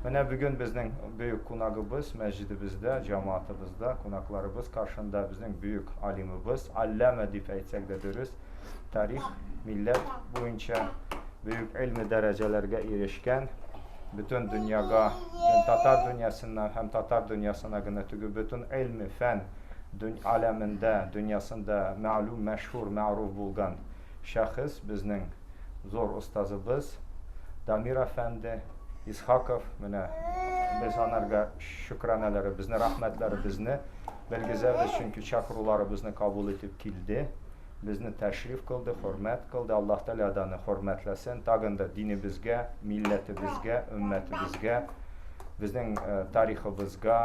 Менә бүген безнең бөек кунагыбыз мәсҗидебездә, җәмәгатебездә, кунакларыбыз каршында безнең бөек алимыбыз, алләмә дип әйтсәк дә дөрес, тарих, милләт буенча бөек илми дәрәҗәләргә ирешкән, бөтен дөньяга, татар дөньясына һәм татар дөньясына гына түгел, бөтен илми, фән аләмендә, дөньясында мәгълүм, мәшһүр, мәгъруф булган шәхес, безнең зур остазыбыз Дамир әфәнде Исхаков. Менә без анарга шөкранәләребезне, рәхмәтләребезне белгезәбез, чөнки чакыруларыбызны кабул итеп килде, безне тәшриф кылды, хөрмәт кылды. Аллаһ Тәгалә дә аны хөрмәтләсен, тагын да динебезгә, милләтебезгә, өммәтебезгә, безнең тарихыбызга,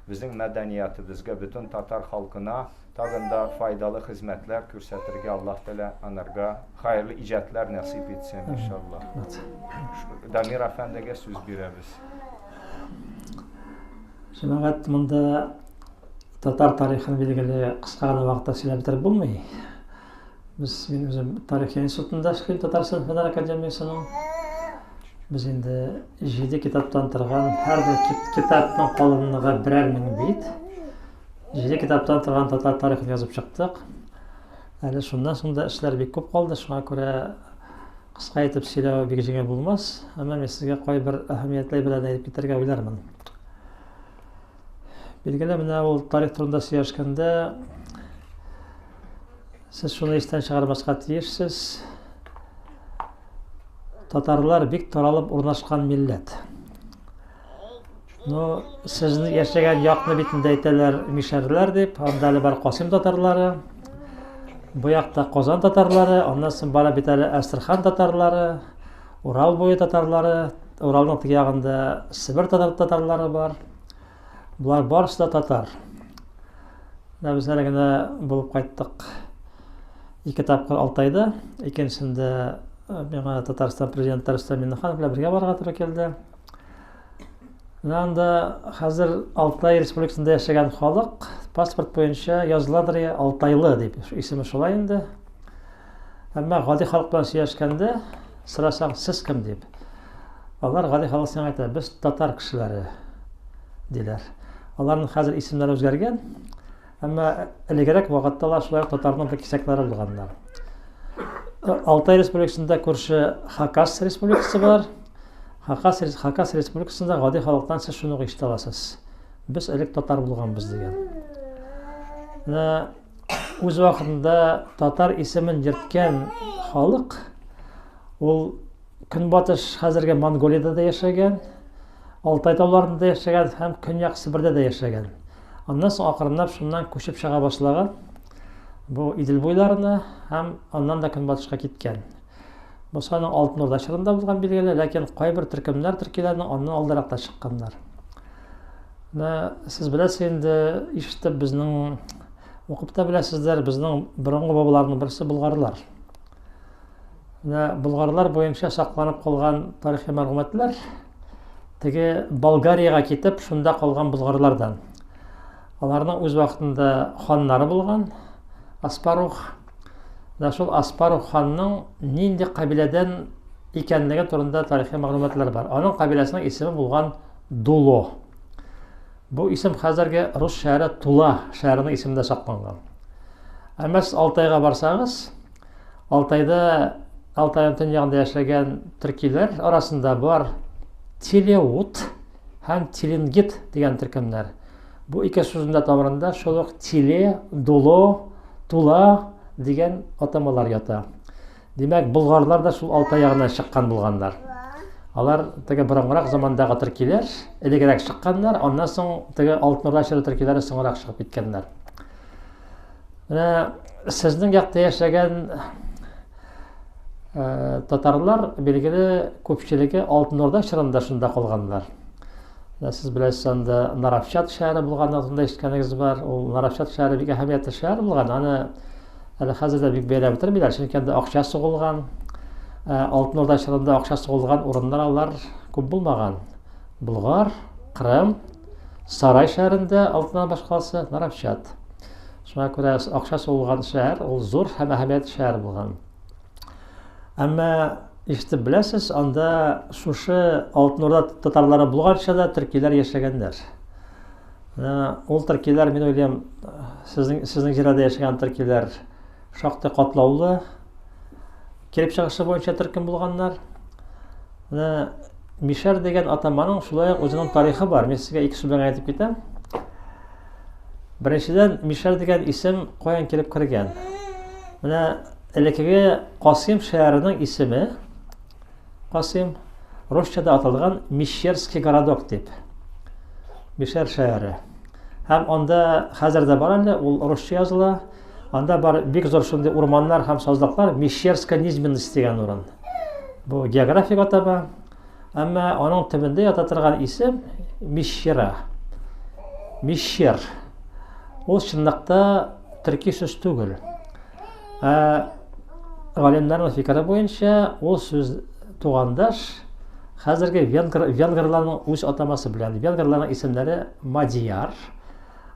безнең мәдәниятыбызга, бөтен татар халкына тагын да файдалы хезмәтләр күрсәтергә Аллаһ Тәгалә анарга хәерле иҗатлар насыйп итсен, иншалла. Дамир әфәндегә сүз бирәбез. Җәмәгать, монда татар тарихын билгеле кыска гына вакытта сөйләп бетереп булмый. Без, мин үзем тарих институтында эшлим, Татарстан фәннәр академиясенең. Без инде җиде китаптан торган, һәрбер китапның калынлыгы берәр мең бит. Җиде китаптан торган татар тарихын язып чыктык. Әле шуннан соң да эшләр бик күп калды, шуңа күрә кыска итеп сөйләү бик җиңел булмас. Әмма мин сезгә кайбер әһәмиятле әйберләрне әйтеп китәргә уйлармын. Билгеле, менә ул тарих турында сөйләшкәндә сез шуны истән чыгармаска тиешсез. Татарлар бик таралып урнашкан милләт. Ну, сезне яшәгән якны бит инде әйтәләр мишәрләр дип, анда әле бар Касыйм татарлары, бу якта Казан татарлары, аннан соң бара бит әле Әстерхан татарлары, Урал буе татарлары, Уралның теге ягында Себер татар татарлары бар. Болар барысы да татар. Менә без әле генә булып кайттык ике тапкыр Алтайда, икенчесендә миңа Татарстан президенты Рөстәм Миңнеханов белән бергә барырга туры килде. Менә анда хәзер Алтай республикасында яшәгән халык паспорт буенча языладыр я Алтайлы дип, исеме шулай инде. Әмма гади халык белән сөйләшкәндә сорасаң, сез кем дип. Алар гади халык сиңа әйтә, без татар кешеләре диләр. Аларның хәзер исемнәре үзгәргән. Әмма элегрәк вакытта алар шулай ук татарның бер кисәкләре булганнар. Алтай республикасында күрше Хакас республикасы бар. Хакас, Хакас республикасында гади халыктан сез шуны ук ишетә аласыз. Без элек татар булганбыз дигән. Менә үз вакытында татар исемен йөрткән халык ул көнбатыш хәзерге Монголиядә дә яшәгән, Алтай тауларында да яшәгән һәм Көньяк Себердә дә яшәгән. Аннан соң акрынлап шуннан күчеп чыга башлаган. Бу Идел буйларына һәм аннан да көнбатышка киткән. Бу аның Алтын Урда чорында булган билгеле, ләкин кайбер төркемнәр төркиләрнең аннан алдарак та чыкканнар. Менә сез беләсез инде, ишетеп безнең укып та беләсездер, безнең борынгы бабаларның берсе болгарлар. Менә болгарлар буенча сакланып калган тарихи мәгълүматлар теге Болгариягә китеп, шунда калган болгарлардан. Аларның үз вакытында ханнары булган, Аспарух. Менә шул Аспарух ханның нинди кабиләдән икәнлеге турында тарихи мәгълүматлар бар. Аның кабиләсенең исеме булган Дуло. Бу исем хәзерге рус шәһәре Тула шәһәренең исемендә сакланган. Әмма сез Алтайга барсагыз, Алтайда Алтайның төньягында яшәгән төркиләр арасында бар Телеут һәм Теленгит дигән төркемнәр. Бу ике сүзнең дә тамырында шул ук Тиле, Дуло, Тула дигән атамалар ята. Димәк, болгарлар да шул Алтай ягыннан чыккан булганнар. Алар теге борынгырак замандагы төркиләр, элегрәк чыкканнар, аннан соң теге Алтын Урда чоры төркиләре соңрак чыгып киткәннәр. Менә сезнең якта яшәгән татарлар, билгеле, күпчелеге Алтын Урда чорында шунда калганнар. Менә сез беләсез, анда Нарафчат шәһәре булган, турында ишеткәнегез бар. Ул Нарафчат шәһәре бик әһәмиятле шәһәр булган. Аны әле хәзер дә бик бәяләп бетермиләр, чөнки анда акча сугылган. Алтын Урда чорында акча сугылган урыннар алар күп булмаган. Болгар, Кырым, Сарай шәһәрендә Алтын башкаласы Нарафчат. Шуңа күрә акча сугылган шәһәр ул зур һәм әһәмиятле шәһәр булган. Әмма Ишетеп беләсез, анда шушы Алтын Урда татарлары булганча да төркиләр яшәгәннәр. Ул төркиләр, мин уйлыйм, сезнең сезнең җирләрдә яшәгән төркиләр шактый катлаулы килеп чыгышы буенча төркем булганнар. Менә Мишәр дигән атаманың шулай ук үзенең тарихы бар. Мин сезгә ике сүз белән әйтеп китәм. Беренчедән, Мишәр дигән исем каян килеп кергән? Менә элеккеге Касыйм шәһәренең исеме Касыйм русчада аталган Мещерский городок дип. Мишәр шәһәре. Һәм анда хәзер дә бар әле, ул русча языла. Анда бар бик зур шундый урманнар һәм сазлыклар, Мещерская низменность дигән урын. Бу географик атама. Әмма аның төбендә ята торган исем Мещера. Мещер. Ул чынлыкта төрки сүз түгел. Ә галимнәрнең фикере буенча ул сүз тугандаш хәзерге венгр, венгрларның үз атамасы белән. Венгрларның исемнәре Мадияр.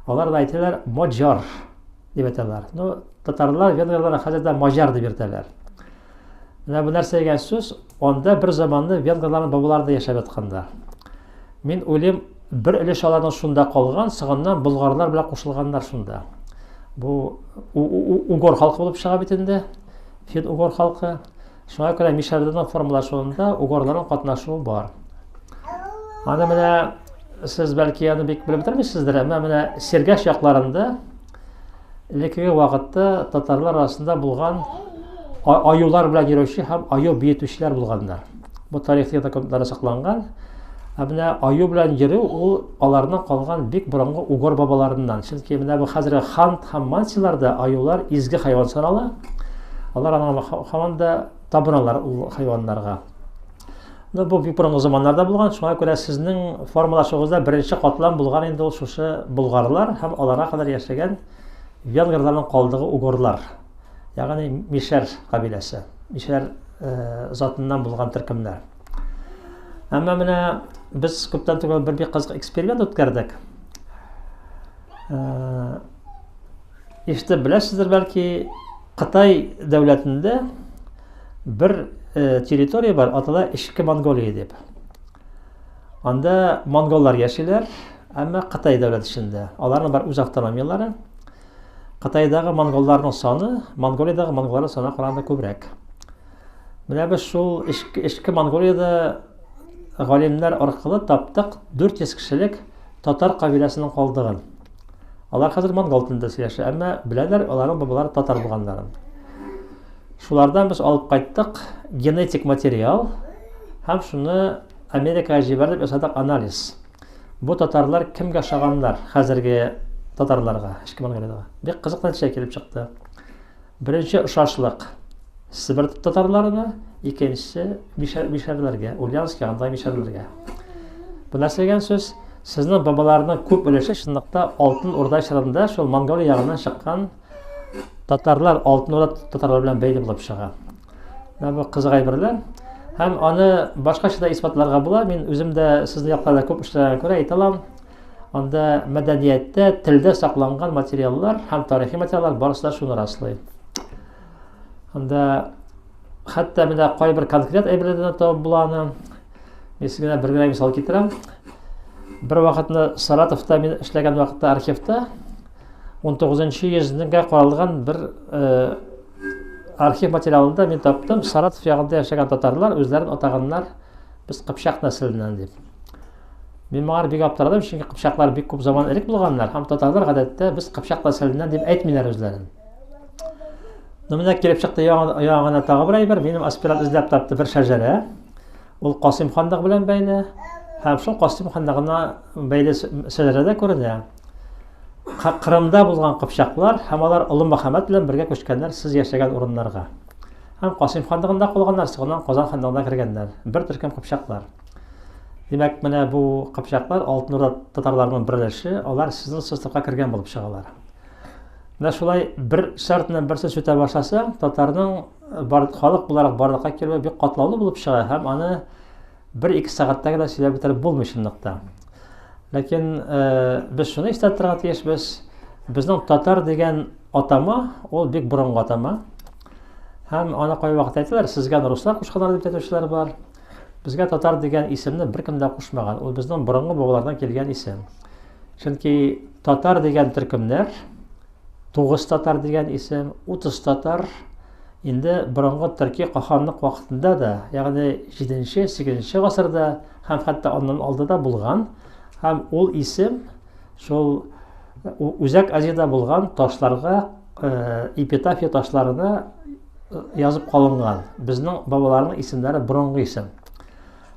Алар да әйтәләр Моджар дип әйтәләр. Ну, татарлар венгрларны хәзер дә Маҗар дип йөртәләр. Менә бу нәрсә дигән сүз, анда бер заманны венгрларның бабалары да яшәп ятканнар. Мин уйлыйм, бер өлеш аларның шунда калган, соңыннан болгарлар белән кушылганнар шунда. Бу угор халкы булып чыга бит инде, фин-угор халкы. Шуңа күрә мишәрләрнең формалашуында угорларның катнашуы бар. Аны менә сез бәлки аны бик белеп бетермисездер, әмма менә Сергәш якларында Элеккеге вакытта татарлар арасында булган аюлар белән йөрүче һәм аю биетүчеләр булганнар. Бу тарихи документларда сакланган. Ә менә аю белән йөрү ул аларның калган бик борынгы угор бабаларыннан. Чөнки менә бу хәзерге хант һәм мансиларда аюлар изге хайван санала. Алар аңа һаман да табыналар ул хайваннарга. Ну, бу бик борынгы заманнарда булган, шуңа күрә сезнең формалашуыгызда беренче катлам булган инде ул шушы болгарлар һәм аларга кадәр яшәгән венгрларның калдыгы угорлар. Ягъни мишәр кабиләсе, мишәр э, затыннан булган төркемнәр. Әмма менә без күптән түгел бер бик кызык эксперимент үткәрдек. Э, ишетеп беләсездер бәлки, Кытай дәүләтендә бер э, территория бар, атала Эчке Монголия дип. Анда монголлар яшиләр, әмма Кытай дәүләт эчендә. Аларның бар үз автономияләре. Кытайдагы монголларның саны Монголиядәге монголларның санына караганда күбрәк. Менә без шул эчке, эчке Монголиядә галимнәр аркылы таптык 400 кешелек татар кабиләсенең калдыгын. Алар хәзер монгол телендә сөйләшә, әмма беләләр аларның бабалары татар булганнарын. Шулардан без алып кайттык генетик материал һәм шуны Америкага җибәреп ясадык анализ. Бу татарлар кемгә ошаганнар хәзерге татарларга, эчке Монголиядә. Бик кызык нәтиҗә килеп чыкты. Беренче ошашлык Себер татарларына, икенчесе мишәрләргә, Ульяновск ягындагы мишәрләргә. Бу нәрсә дигән сүз? Сезнең бабаларның күп өлеше чынлыкта Алтын Урда чорында шул Монголия ягыннан чыккан татарлар, Алтын Урда татарлары белән бәйле булып чыга. Менә бу кызык әйберләр. Һәм аны башкача да исбатларга була. Мин үзем дә сезнең якларда күп эшләгәнгә күрә әйтә алам. Анда мәдәнияттә, телдә сакланган материаллар һәм тарихи материаллар барысы да шуны раслый. Анда хәтта менә кайбер конкрет әйберләрдән дә табып була аны. Мин сезгә бер генә мисал китерәм. Бер вакытны Саратовта мин эшләгән вакытта архивта 19 йөзгә каралган бер э, архив материалында мин таптым, Саратов ягында яшәгән татарлар үзләрен атаганнар без кыпчак нәселеннән дип. Мин моңа бик аптырадым, чөнки кыпчаклар бик күп заман элек булганнар һәм татарлар гадәттә без кыпчак нәселеннән дип әйтмиләр үзләрен. Ну, менә килеп чыкты яңа, яңа гына тагы бер әйбер. Минем аспирант эзләп тапты бер шәҗәрә. Ул Касыйм ханлыгы белән бәйле. Һәм шул Касыйм ханлыгына бәйле шәҗәрәдә күренә. Кырымда булган кыпчаклар һәм алар Олы Мөхәммәд белән бергә күчкәннәр сез яшәгән урыннарга. Һәм Касыйм ханлыгында калганнар, соңыннан Казан ханлыгына кергәннәр. Бер төркем кыпчаклар. Димәк, менә бу кыпчаклар Алтын Урда татарларының бер өлеше, алар сезнең составка кергән булып чыгалар. Менә шулай бер шартны берсе сүтә башласа, татарның э, бар, халык буларак барлыкка килүе бик катлаулы булып чыга һәм аны бер-ике сәгатьтә генә сөйләп бетереп булмый чынлыкта. Ләкин э, без шуны истә тотарга тиешбез, безнең татар дигән атама, ул бик борынгы атама. Һәм аны кайвакыт әйтәләр, сезгә аны руслар кушканнар дип әйтүчеләр бар. Безгә татар дигән исемне беркем дә кушмаган. Ул безнең борынгы бабалардан килгән исем. Чөнки татар дигән төркемнәр, тугыз татар дигән исем, 30 татар инде борынгы төрки каханлык вакытында да, ягъни 7-нче, 8-нче гасырда һәм хәтта аннан алда да булган. Һәм ул исем шул Үзәк Азиядә булган ташларга, эпитафия ташларына язып калынган. Безнең бабаларның исемнәре борынгы исем.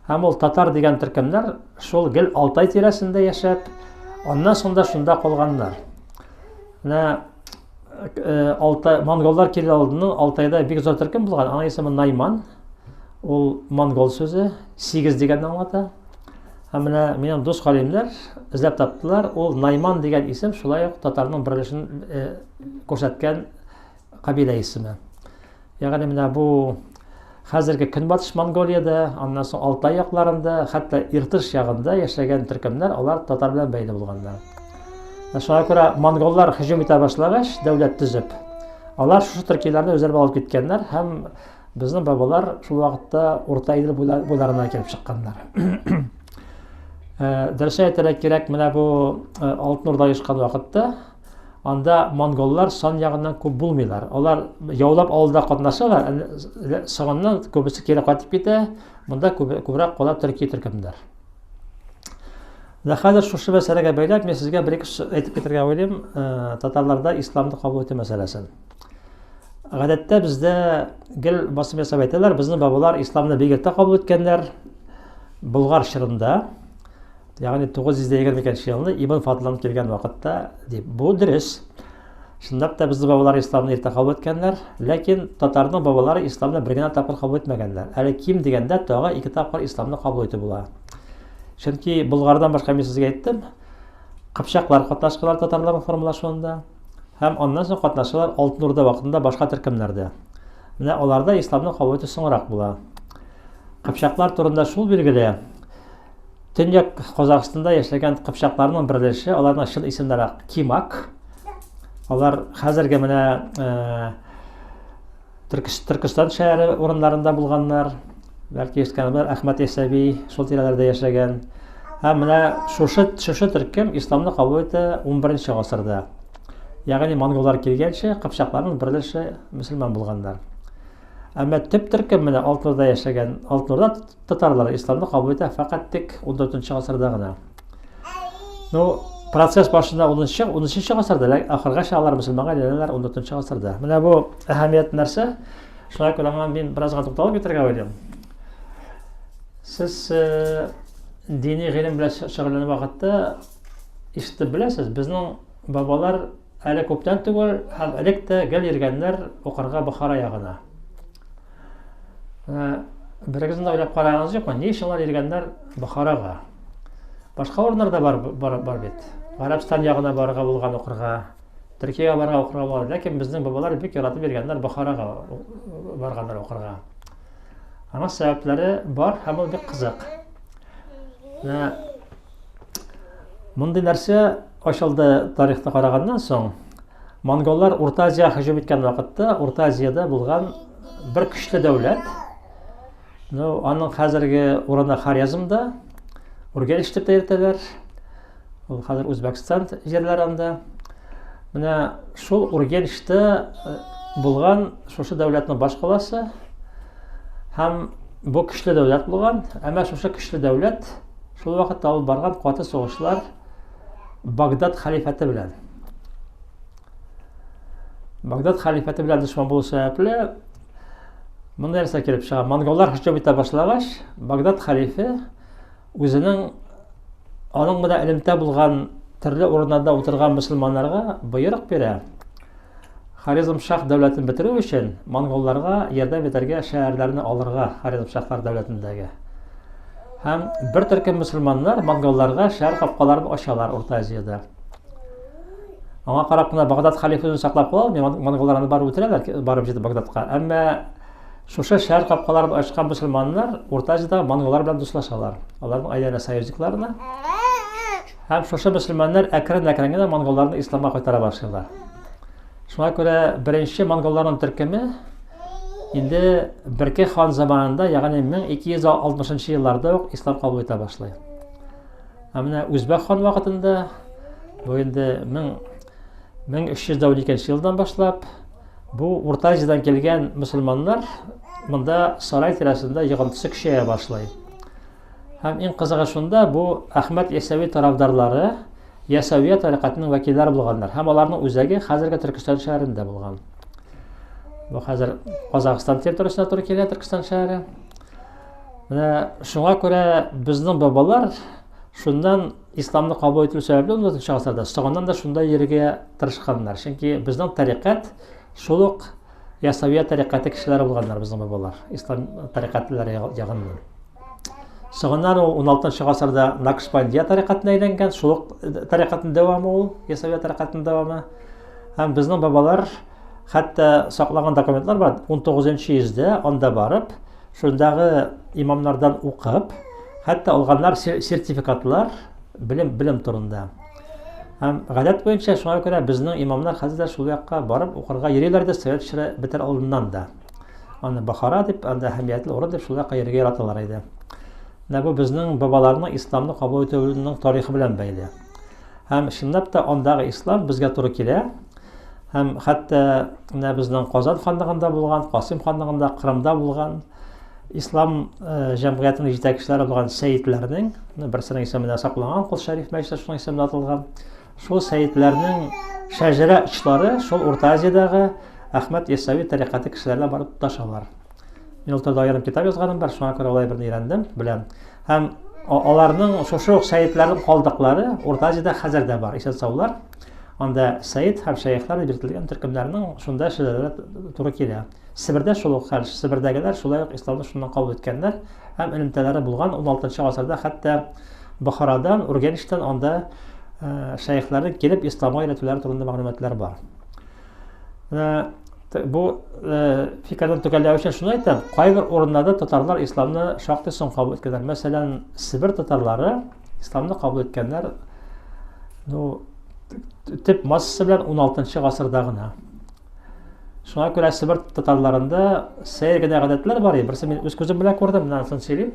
Һәм ул татар дигән төркемнәр шул гел Алтай тирәсендә яшәп, аннан соң да шунда калганнар. Менә Алтай, монголлар килер алдыннан Алтайда бик зур төркем булган, аның исеме Найман. Ул монгол сүзе, сигез дигәнне аңлата. Һәм менә минем дус галимнәр эзләп таптылар, ул Найман дигән исем шулай ук татарның бер өлешен күрсәткән кабилә исеме. Ягъни менә бу хәзерге Көнбатыш Монголиядә, аннан соң Алтай якларында, хәтта Иртыш ягында яшәгән төркемнәр, алар татар белән бәйле булганнар. Шуңа күрә монголлар һөҗүм итә башлагач, дәүләт төзеп, алар шушы төркиләрне үзләре алып киткәннәр һәм Безнең бабалар шул вакытта Урта Идел буйларына килеп чыкканнар. Дөрес әйтергә кирәк, менә бу Алтын Урда оешкан вакытта анда монголлар сан ягыннан күп булмыйлар. Алар яулап алуда катнашалар, соңыннан күбесе кире кайтып китә, монда күбрәк кала төрки төркемнәр. Менә хәзер шушы мәсьәләгә бәйләп мин сезгә бер-ике сүз әйтеп китәргә уйлыйм, татарларда исламны кабул итү мәсьәләсен. Гадәттә бездә гел басым ясап әйтәләр, безнең бабалар исламны бик иртә кабул иткәннәр. Болгар чорында, ягъни 922 елны Ибн Фадлан килгән вакытта дип. Бу дөрес. Чынлап та безнең бабалар исламны иртә кабул иткәннәр, ләкин татарның бабалары исламны бер генә тапкыр кабул итмәгәннәр. Әле ким дигәндә тагы ике тапкыр исламны кабул итү була. Чөнки Болгардан башка мин сезгә әйттем, кыпчаклар катнашкалар татарларның формалашуында. Һәм аннан соң катнашалар Алтын Урда вакытында башка төркемнәрдә. Менә аларда исламны кабул итү соңрак була. Кыпчаклар турында шул билгеле. Төньяк Казахстанда яшәгән кыпчакларның бер өлеше, аларның чын исемнәре Кимак. Алар хәзерге менә Төркестан шәһәре урыннарында булганнар. Бәлки ишеткәнебез Әхмәт Ясәви шул тирәләрдә яшәгән. Һәм менә шушы шушы төркем исламны кабул итә 11 гасырда. Ягъни монголлар килгәнче кыпчакларның бер өлеше мөселман булганнар. Әмма төп төркем менә Алтын Урда яшәгән Алтын Урда татарлары исламны кабул итә фәкать тик 14 гасырда гына. Ну, процесс башында 10-нчы, 13 гасырда, ләкин ахыргача алар мөселманга әйләнәләр 14 гасырда. Менә бу әһәмиятле нәрсә. Шуңа күрә аңа мин бераз гына тукталып китәргә уйлыйм. Сез э, дини гыйлем белән шөгыльләнү вакытта ишетеп беләсез, безнең бабалар әле күптән түгел һәм элек тә гел йөргәннәр укырга Бохара ягына. Э, берегезнең дә уйлап карагыз юкмы, ни өчен алар йөргәннәр Бохарага? Башка урыннарда бар, бар, бар бит. Гарәбстан ягына барырга булган укырга, Төркиягә барырга укырга булган. Ләкин безнең бабалар бик яратып йөргәннәр Бохарага барганнар укырга. Аның сәбәпләре бар һәм ул бик кызык. Менә мондый нәрсә ачылды тарихта караганнан соң. Монголлар Урта Азиягә һөҗүм иткән вакытта Урта Азиядә булган бер көчле дәүләт. Ну, аның хәзерге урыны Хорезмда, Ургенч дип тә йөртәләр. Ул хәзер Үзбәкстан җирләре анда. Менә шул Ургенчтә э, булган шушы дәүләтнең баш каласы һәм бу көчле дәүләт булган, әмма шушы көчле дәүләт шул вакытта алып барган каты сугышлар Багдад халифәте белән. Багдад халифәте белән дошман булу сәбәпле монда нәрсә килеп чыга? Монголлар һөҗүм итә башлагач, Багдад халифе үзенең аның белән элемтә булган төрле урыннарда утырган мөселманнарга боерык бирә. Хорезм шах дәүләтен бетерү өчен монголларга ярдәм итәргә шәһәрләрне алырга Хорезм шахлар дәүләтендәге. Һәм бер төркем мөселманнар монголларга шәһәр капкаларын ачалар Урта Азиядә. Аңа карап кына Багдад халифы үзен саклап кала алмый, монголлар аны барып үтерәләр, барып җитеп Багдадка. Әмма шушы шәһәр капкаларын ачкан мөселманнар Урта Азиядә монголлар белән дуслашалар. Аларның әйләнә союзникларына. Һәм шушы мөселманнар әкрен-әкрен генә монголларны исламга кайтара башлыйлар. Шуңа күрә беренче монголларның төркеме инде Берке хан заманында, ягъни 1260 елларда ук ислам кабул итә башлый. Ә менә Үзбәк хан вакытында бу инде 1312 елдан башлап бу Урта Азиядән килгән мөселманнар монда сарай тирәсендә йогынтысы көчәя башлый. Һәм иң кызыгы шунда, бу Әхмәт Ясәви тарафдарлары Ясәвия тарикатының вәкилләре булганнар һәм аларның үзәге хәзерге Төркестан шәһәрендә булган. Бу хәзер Казахстан территориясенә туры килә Төркестан шәһәре. Менә шуңа күрә безнең бабалар шуннан исламны кабул итү сәбәпле 14 гасырда соңыннан да шунда йөрергә тырышканнар. Чөнки безнең тарикать шул ук Ясавия тарикате кешеләре булганнар безнең бабалар, ислам тарикатлары ягыннан. Соңыннан ул 16 гасырда Накшбандия тарикатына әйләнгән, шул ук э, тарикатның дәвамы ул, Ясавия тарикатының дәвамы. Һәм безнең бабалар хәтта саклаган документлар бар, 19 йөздә анда барып, шундагы имамнардан укып, хәтта алганнар сертификатлар белем белем турында. Һәм гадәт буенча шуңа күрә безнең имамнар хәзер дә шул якка барып укырга йөриләр дә совет чоры бетәр алдыннан да. Аны Бохара дип, анда әһәмиятле урын дип шул якка йөрергә яраталар иде. Менә бу безнең бабаларның исламны кабул итүенең тарихы белән бәйле. Һәм чынлап та андагы ислам безгә туры килә. Һәм хәтта менә безнең Казан ханлыгында булган, Касыйм ханлыгында, Кырымда булган ислам э, җәмгыятенең җитәкчеләре булган сәетләрнең, берсенең исеменә сакланган Кол Шәриф мәчете шуның исеменә аталган. Шул сәетләрнең шәҗәрә очлары шул Урта Азиядәге Әхмәт Ясәви тарикате кешеләренә барып тоташалар. Мин ул турыда аерым китап язганым бар, шуңа күрә алай берне өйрәндем, беләм. Һәм аларның шушы ук сәетләрнең калдыклары Урта Азиядә хәзер дә бар, исән-саулар. Анда сәет һәм шәехләр дип йөртелгән төркемнәрнең шунда шәҗәрәләре туры килә. Себердә шул ук хәл. Себердәгеләр шулай ук исламны шуннан кабул иткәннәр һәм элемтәләре булган 16 гасырда хәтта Бохарадан, Ургенчтән анда э, шәехләрнең килеп исламга өйрәтүләре турында мәгълүматлар бар. Менә бу э, фикерне төгәлләү өчен шуны әйтәм, кайбер урыннарда татарлар исламны шактый соң кабул иткәннәр. Мәсәлән, Себер татарлары исламны кабул иткәннәр, ну, төп массасы белән 16 гасырда гына. Шуңа күрә Себер татарларында сәер генә гадәтләр бар. Берсе мин үз күзем белән күрдем, менә анысын сөйлим.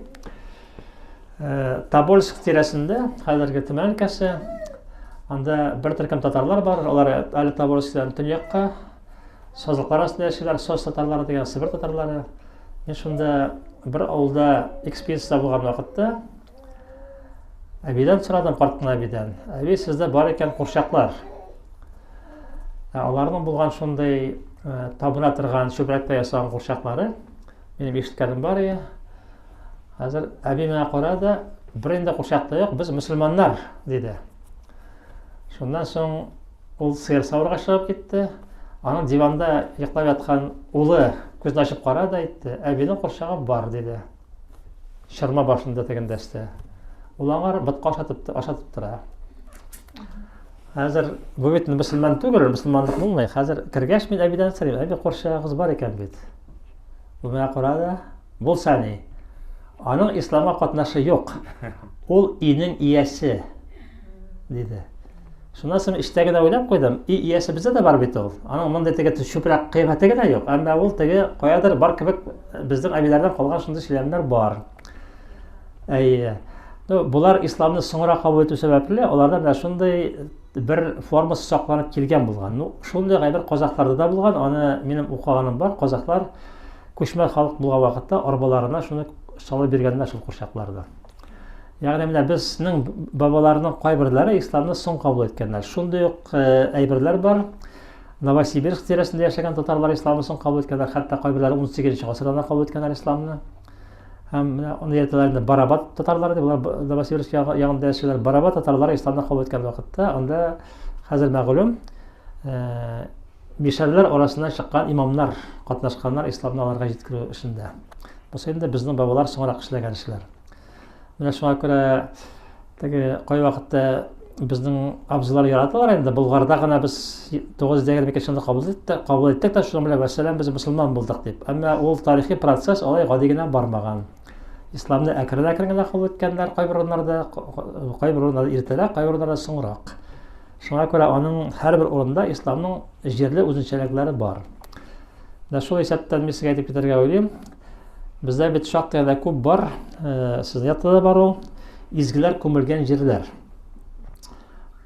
Э, Тобольск тирәсендә, хәзерге Төмән өлкәсе, анда бер төркем татарлар бар, алар әле Тобольскидан төньякка, сазлыклар астында яшиләр, сос татарлары дигән Себер татарлары. Мин шунда бер авылда экспедиция булган вакытта әбидән сорадым, карт кына әбидән. Әби, сездә бар икән курчаклар. Ә аларның булган шундый э, табына торган чүпрәктә ясаган курчаклары, минем ишеткәнем бар иде. Хәзер әби миңа карады, бер инде курчак та юк, без мөселманнар, диде. Шуннан соң ул сыер савырга чыгып китте. Аның диванда йоклап яткан улы күзен ачып карады, әйтте, әбинең курчагы бар, диде. Чырма башында тегендә өстә. Ул аңар ботка ашатып, ашатып тора. Хәзер бу бит мөселман түгел, мөселманлык булмый. Хәзер кергәч мин әбидән сорыйм, әби курчагыгыз бар икән бит. Ул миңа карады, булса ни? Аның исламга катнашы юк. Ул өйнең иясе, диде. Шуннан соң эчтә генә уйлап куйдым, өй иясе бездә дә бар бит ул. Аның мондый теге чүпрәк кыяфәте генә юк, әмма ул теге каядыр бар кебек безнең әбиләрдән калган шундый сөйләмнәр бар. Әйе. Ну, болар исламны соңрак кабул итү сәбәпле, аларда менә шундый бер формасы сакланып килгән булган. Ну, шундый гайбер казахларда да булган, аны минем укыганым бар. Казахлар күчмә халык булган вакытта арбаларына шуны салып биргәннәр шул курчакларны. Ягъни менә безнең бабаларның кайберләре исламны соң кабул иткәннәр. Шундый ук э, әйберләр бар. Новосибирск тирәсендә яшәгән татарлар исламны соң кабул иткәннәр, хәтта кайберләре 18 гасырда да кабул иткәннәр исламны. Һәм менә аны әйтәләр инде Барабат татарлары дип, болар Новосибирск ягында яшиләр. Барабат татарлары исламны кабул иткән вакытта анда хәзер мәгълүм э, мишәрләр арасыннан чыккан имамнар катнашканнар исламны аларга җиткерү эшендә. Бусы инде безнең бабалар соңрак эшләгән эшләр. Менә шуңа күрә теге кайвакытта безнең абзыйлар яраталар инде Болгарда гына без 922 елда кабул иттек, кабул иттек тә шуның белән вәссәлам без мөселман булдык дип. Әмма ул тарихи процесс алай гади генә бармаган. Исламны әкрен-әкрен генә кабул иткәннәр кайбер урыннарда, кайбер урыннарда иртәрәк, кайбер урыннарда соңрак. Шуңа күрә аның һәрбер урында исламның җирле үзенчәлекләре бар. Менә шул исәптән мин сезгә әйтеп китәргә уйлыйм. Бездә бит шактый да күп бар, сезнең якта да бар ул, изгеләр күмелгән җирләр.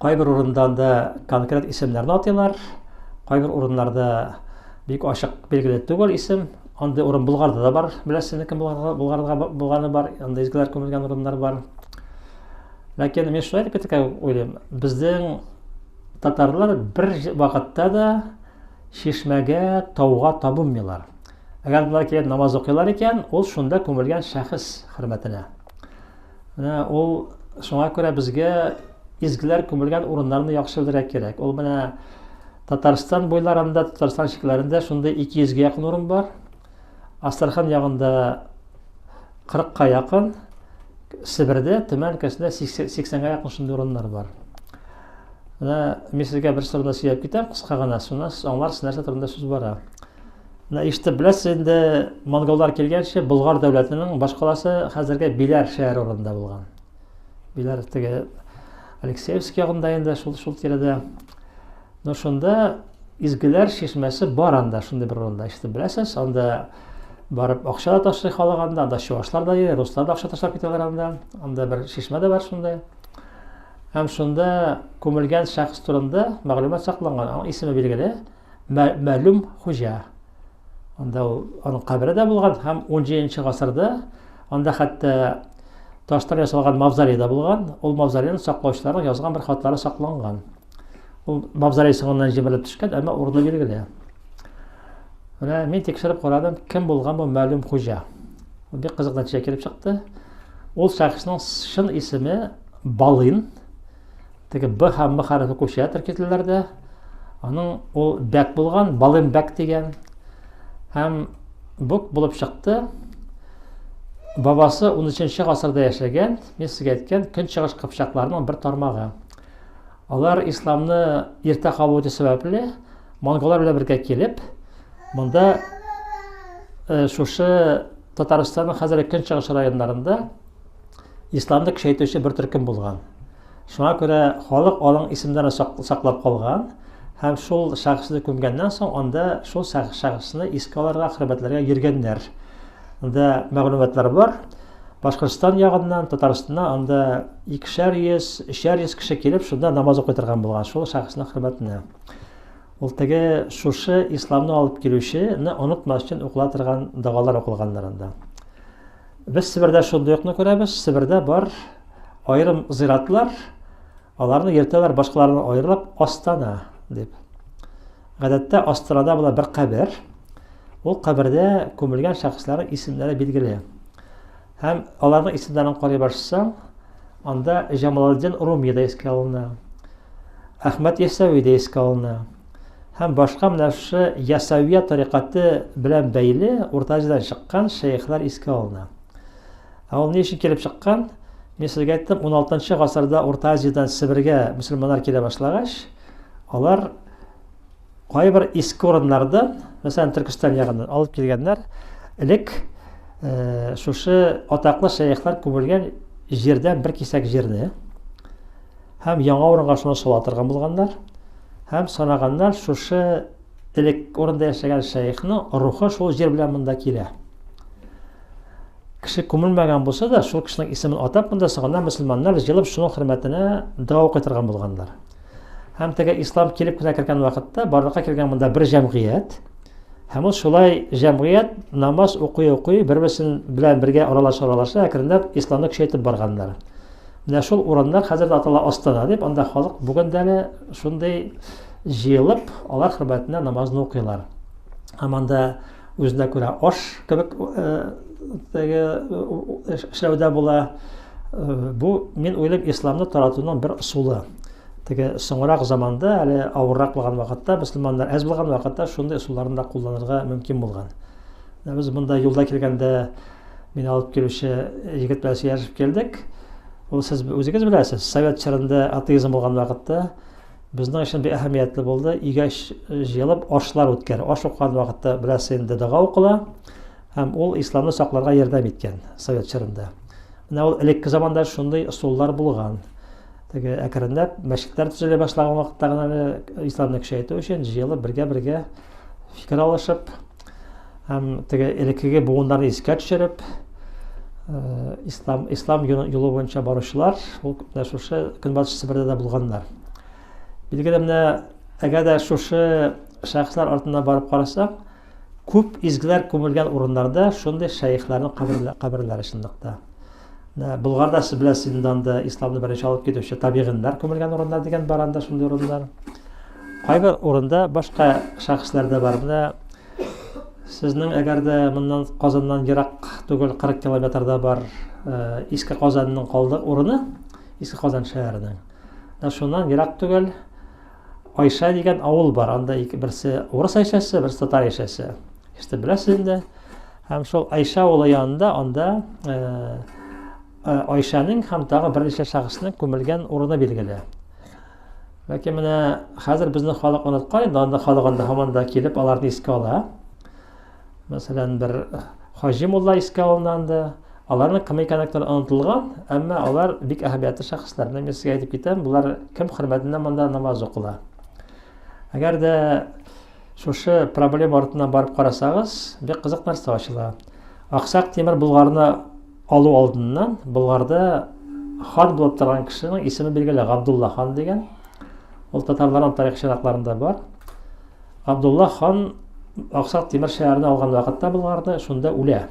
Кайбер урында анда конкрет исемнәрне атыйлар, кайбер урыннарда бик ачык билгеле түгел исем. Андый урын Болгарда да бар, беләсез, кем Болгарда булганы бар, анда изгеләр күмелгән урыннар бар. Ләкин мин шулай дип әйтергә уйлыйм, безнең татарлар бер вакытта да чишмәгә, тауга табынмыйлар. Әгәр болар килеп намаз укыйлар икән, ул шунда күмелгән шәхес хөрмәтенә. Менә ул шуңа күрә безгә изгеләр күмелгән урыннарны яхшы белергә кирәк. Ул менә Татарстан буйларында, Татарстан чикләрендә шундый 200 гә якын урын бар. Астрахань ягында 40-ка якын, Себердә, Төмән өлкәсендә 80-гә якын шундый урыннар бар. Менә мин сезгә бер турында сөйләп китәм, кыска гына, шуннан сез аңларсыз, нәрсә турында сүз бара. Менә ишетеп беләсез инде, монголлар килгәнче Болгар дәүләтенең башкаласы хәзерге Биләр шәһәре урынында булган. Биләр теге Алексеевск ягында инде шул шул тирәдә. Но шунда изгеләр чишмәсе бар анда, шундый бер урында. Ишетеп беләсез, анда барып акча да ташлый халык анда, анда чувашлар да йөри, руслар да акча ташлап китәләр анда. Анда бер чишмә дә бар шунда. Һәм шунда күмелгән шәхес турында мәгълүмат сакланган. Аның исеме билгеле. Мәлүм хуҗа. Анда ул аның кабере дә булган һәм 17 гасырда анда хәтта таштан ясалган мавзолей да булган. Ул мавзолейны саклаучыларның язган бер хатлары сакланган. Ул мавзолей соңыннан җимерелеп төшкән, әмма урыны билгеле. Менә мин тикшереп карадым, кем булган бу мәлүм хуҗа. Бик кызык нәтиҗә килеп чыкты. Ул шәхеснең чын исеме Балын. Теге Б һәм М хәрефе күчә төрки телләрдә. Аның ул бәк булган, Балын бәк дигән. Һәм бук булып чыкты. Бабасы 13 гасырда яшәгән, мин сезгә әйткән, көнчыгыш кыпчакларының бер тармагы. Алар исламны иртә кабул итү сәбәпле, монголлар белән бергә килеп, монда э, шушы Татарстанның хәзерге көнчыгыш районнарында исламны көчәйтүче бер төркем булган. Шуңа күрә халык аның исемнәрен саклап калган һәм шул шәхесне күмгәннән соң анда шул шәхесне искә алырга, хөрмәтләргә йөргәннәр. Анда мәгълүматлар бар. Башкортстан ягыннан, Татарстаннан анда икешәр йөз, өчәр йөз кеше килеп, шунда намаз укый торган булган, шул шәхеснең хөрмәтенә. Ул теге шушы исламны алып килүчене онытмас өчен укыла торган догалар укылганнар анда. Без Себердә шундый укны күрәбез. Себердә бар аерым зиратлар, аларны йөртәләр башкалардан аерылып Астана дип. Гадәттә Астанада була бер кабер. Ул кабердә күмелгән шәхесләрнең исемнәре билгеле. Һәм аларның исемнәрен карый башласаң, анда Җамалетдин Руми да искә алына. Әхмәт Ясәви дә искә алына. Һәм башка менә шушы Ясәвия тарикате белән бәйле Урта Азиядән чыккан шәехләр искә алына. Ә ул ни өчен килеп чыккан? Мин сезгә әйттем, 16 гасырда Урта Азиядән Себергә мөселманнар килә башлагач, алар кайбер иске урыннардан, мәсәлән, Төркестан ягыннан алып килгәннәр, элек э, шушы атаклы шәехләр күмелгән җирдән бер кисәк җирне һәм яңа урынга шуны сала торган булганнар һәм санаганнар шушы элек урында яшәгән шәехнең рухы шул җир белән монда килә. Кеше күмелмәгән булса да, шул кешенең исемен атап монда соңыннан мөселманнар җыелып шуның хөрмәтенә дога укый торган булганнар. Һәм теге ислам килеп кенә кергән вакытта барлыкка килгән монда бер җәмгыять. Һәм ул шулай җәмгыять намаз укый-укый бер-берсен белән бергә аралаша-аралаша әкренләп исламны көчәйтеп барганнар. Менә шул урыннар хәзер дә атала Астана дип, анда халык бүген дә әле шундый җыелып, алар хөрмәтенә намазны укыйлар. Һәм анда үзенә күрә аш кебек э, теге э, эшләүдә була. Э, бу, мин уйлыйм, исламны таратуның бер ысулы. Теге соңрак заманда, әле авыррак булган вакытта, мөселманнар әз булган вакытта шундый ысулларны да кулланырга мөмкин булган. Без монда юлда килгәндә мине алып килүче егет белән сөйләшеп килдек. Ул сез үзегез беләсез, совет чорында атеизм булган вакытта безнең өчен бик әһәмиятле булды. Өйгә җыелып ашлар үткәр. Аш укыган вакытта беләсез инде дога укыла һәм ул исламны сакларга ярдәм иткән совет чорында. Менә ул элекке заманда шундый ысуллар булган. Теге әкренләп мәчетләр төзелә башлаган вакытта гына әле исламны көчәйтү өчен җыелып бергә-бергә фикер алышып. Һәм теге элеккеге буыннарны искә төшереп, ислам ислам юлы буенча баручылар ул менә шушы Көнбатыш Себердә дә булганнар. Билгеле, менә әгәр дә шушы шәхесләр артыннан барып карасак, күп изгеләр күмелгән урыннарда шундый шәехләрнең каберләре чынлыкта. Менә Болгарда сез беләсез инде анда исламны беренче алып китүче табигыннар күмелгән урыннар дигән бар анда шундый урыннар. Кайбер урында башка шәхесләр дә бар. Менә сезнең әгәр дә моннан Казаннан ерак түгел 40 километрда бар э, Иске Казанның калдык урыны, Иске Казан шәһәренең. Менә шуннан ерак түгел Айша дигән авыл бар. Анда ике, берсе урыс Айшасы, берсе татар Айшасы. Ишетеп беләсез инде. Һәм шул Айша авылы янында анда э, э, Айшаның һәм тагы берничә шәхеснең күмелгән урыны билгеле. Ләкин менә хәзер безнең халык оныткан инде, анда халык анда һаман да килеп аларны искә ала. Мәсәлән, бер Хаҗи мулла искә алына анда. Аларның кем икәнлекләре онытылган, әмма алар бик әһәмиятле шәхесләр. Менә мин сезгә әйтеп китәм, болар кем хөрмәтенә монда намаз укыла. Әгәр дә шушы проблема артыннан барып карасагыз, бик кызык нәрсә ачыла. Аксак Тимер Болгарны алу алдыннан Болгарда хан булып торган кешенең исеме билгеле, Габдулла хан дигән. Ул татарларның тарих чыганакларында бар. Габдулла хан Аксак Тимер шәһәрен алган вакытта Болгарны шунда үлә.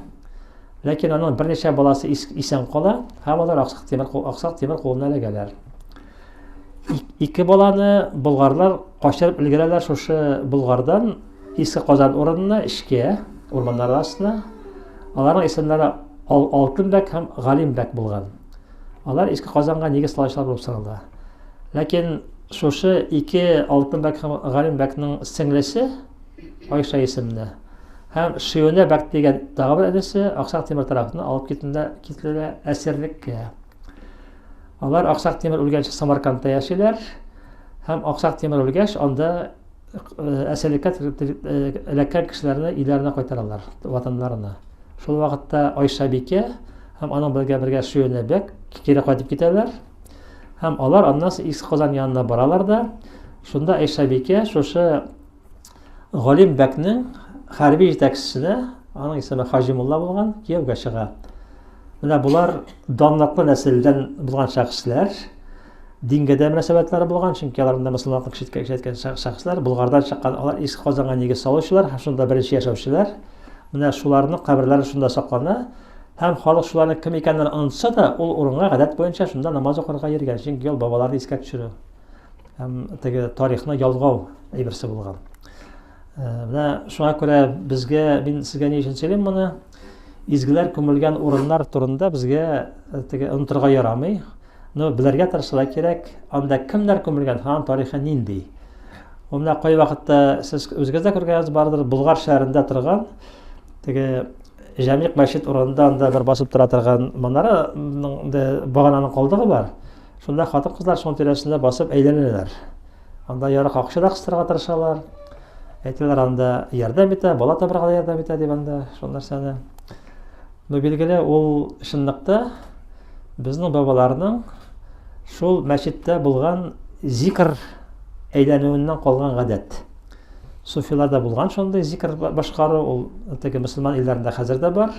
Ләкин аның берничә баласы исән кала һәм алар Аксак Тимер Аксак Тимер кулына эләгәләр. Ике баланы болгарлар качырып өлгерәләр шушы Болгардан Иске Казан урынына, эчкә, урманнар арасына. Аларның исемнәре Алтынбәк һәм Галимбәк булган. Алар Иске Казанга нигез салучылар булып санала. Ләкин шушы ике Алтынбәк һәм Галимбәкнең сеңлесе Айша исемле һәм Шиюнә бәк дигән тагы бер энесе Аксак Тимер тарафыннан алып китендә кителә әсирлеккә. Алар Аксак Тимер үлгәнче Самаркандта яшиләр һәм Аксак Тимер үлгәч анда әсирлеккә эләккән кешеләрне өйләренә кайтаралар, ватаннарына. Шул вакытта Айша бикә һәм аның бергә бергә Шиюнә бәк кире кайтып китәләр. Һәм алар аннан соң Иске Казан янына баралар да, шунда Айшабикә шушы Галим бәкнең хәрби җитәкчесенә, аның исеме Хаҗи мулла булган, кияүгә чыга. Менә болар данлыклы нәселдән булган шәхесләр, дингә дә мөнәсәбәтләре булган, чөнки алар монда мөселманлыкны көчәйткән шәхесләр, Болгардан чыккан, алар Иске Казанга нигез салучылар һәм шунда беренче яшәүчеләр. Менә шуларның каберләре шунда саклана. Һәм халык шуларның кем икәнен онытса да, ул урынга гадәт буенча шунда намаз укырга йөргән. Чөнки ул бабаларны искә төшерү һәм теге тарихны ялгау әйберсе булган. Э, менә шуңа күрә безгә, мин сезгә ни өчен сөйлим моны? Изгеләр күмелгән урыннар турында безгә э, теге онытырга ярамый. Но белергә тырышырга кирәк, анда кемнәр күмелгән, һәм тарихы нинди. Ул менә кайвакытта сез үзегез дә күргәнегез бардыр, Болгар шәһәрендә торган теге Җәмигъ мәчет урынында анда бер басып тора торган манараның багананың калдыгы бар. Шунда хатын-кызлар шуның тирәсендә басып әйләнәләр. Анда ярык акча да кыстырырга тырышалар. Әйтәләр, анда ярдәм итә, бала табырга да ярдәм итә дип анда шул нәрсәне. Но билгеле, ул чынлыкта безнең бабаларның шул мәчеттә булган зикр әйләнүеннән калган гадәт. Суфиларда булган шундый зикр башкару, ул теге мөселман илләрендә хәзер дә бар.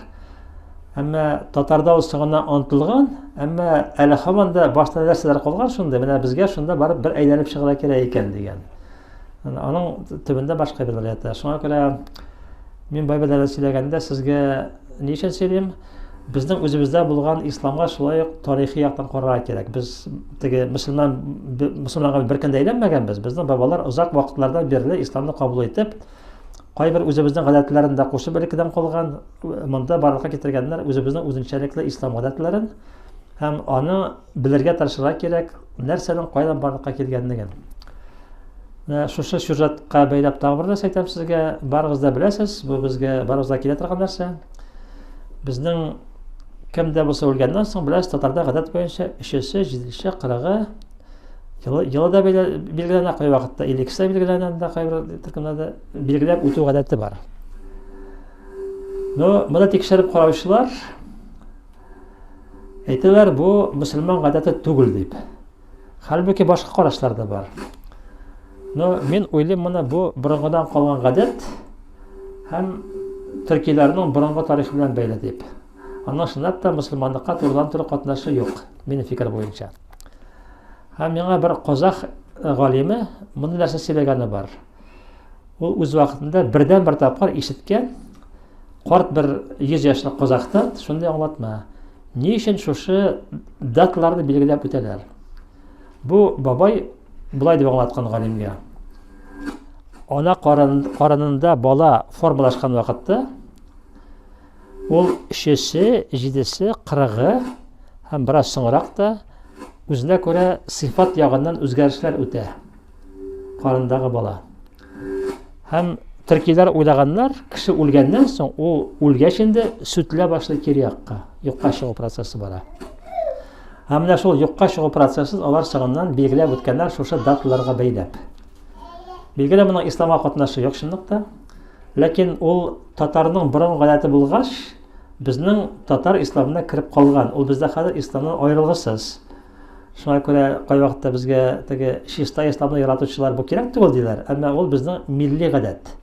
Әмма татарда ул соңыннан онытылган, әмма әле һаман да башта нәрсәләр калган шундый, менә безгә шунда барып бер әйләнеп чыгарга кирәк икән дигән. Аның төбендә башка әйберләр ята. Шуңа күрә мин бу әйберләрне сөйләгәндә сезгә ни өчен сөйлим? Безнең үзебездә булган исламга шулай ук тарихи яктан карарга кирәк. Без теге мөселман мөселманга бер көндә әйләнмәгәнбез. Безнең бабалар озак вакытлардан бирле исламны кабул итеп, кайбер үзебезнең гадәтләрен дә кушып элеккедән калган, монда барлыкка китергәннәр үзебезнең үзенчәлекле ислам гадәтләрен һәм аны белергә тырышырга кирәк, нәрсәнең кайдан барлыкка килгәнлеген. Менә шушы сюжетка бәйләп тагы бер нәрсә әйтәм сезгә. Барыгыз да беләсез, бу безгә барыбызга килә торган нәрсә. Безнең кем дә булса үлгәннән соң, беләсез, татарда гадәт буенча өчесе, җиденче, кырыгы елы, елы да билгеләнә, кайвакытта 52 дә билгеләнә, анда кайбер төркемнәрдә билгеләп үтү гадәте бар. Но моны тикшереп караучылар әйтәләр, бу мөселман гадәте түгел дип. Хәлбуки башка карашлар да бар. Но мин уйлыйм, моны бу борынгыдан калган гадәт һәм төркиләрнең борынгы тарихы белән бәйле дип. Аның чынлап та мөселманлыкка турыдан-туры катнашы юк, минем фикер буенча. Һәм миңа бер казах галиме мондый нәрсә сөйләгәне бар. Ул үз вакытында бердән бер тапкыр ишеткән карт бер 100 яшьлек казахтан шундый аңлатма. Ни өчен шушы даталарны билгеләп үтәләр? Бу бабай болай дип аңлаткан галимгә. Ана карынында бала формалашкан вакытта ул өчесе, җидесе, кырыгы һәм бераз соңрак та үзенә күрә сыйфат ягыннан үзгәрешләр үтә карындагы бала. Һәм төркиләр уйлаганнар, кеше үлгәннән соң, ул үлгәч инде сүтелә башлый кире якка, юкка чыгу процессы бара. Һәм менә шул юкка чыгу процессын алар соңыннан билгеләп үткәннәр шушы даталарга бәйләп. Билгеле, моның исламга катнашы юк чынлыкта. Ләкин ул татарның борынгы гадәте булгач, безнең татар исламына кереп калган. Ул бездә хәзер исламнан аерылгысыз. Шуңа күрә кайвакытта безгә теге чиста исламны яратучылар бу кирәк түгел диләр, әмма ул безнең милли гадәт.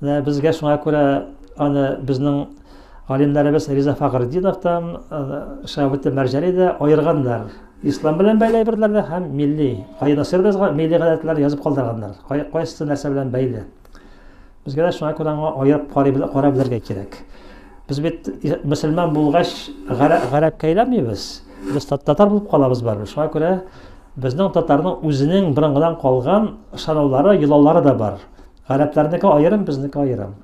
Менә безгә шуңа күрә аны безнең галимнәребез Риза Фәхретдиновтан, Шәһабетдин Мәрҗани дә аерганнар. Ислам белән бәйле әйберләрне һәм милли, Каюм Насыйри да милли гадәтләрне язып калдырганнар. Кайсысы нәрсә белән бәйле. Безгә дә шуңа күрә аңа аерып карый карап белергә кирәк. Без бит мөселман булгач гарәпкә әйләнмибез. Без татар булып калабыз барыбер. Шуңа күрә безнең татарның үзенең борынгыдан калган ышанулары, йолалары да бар. Гарәпләрнеке аерым, безнеке аерым.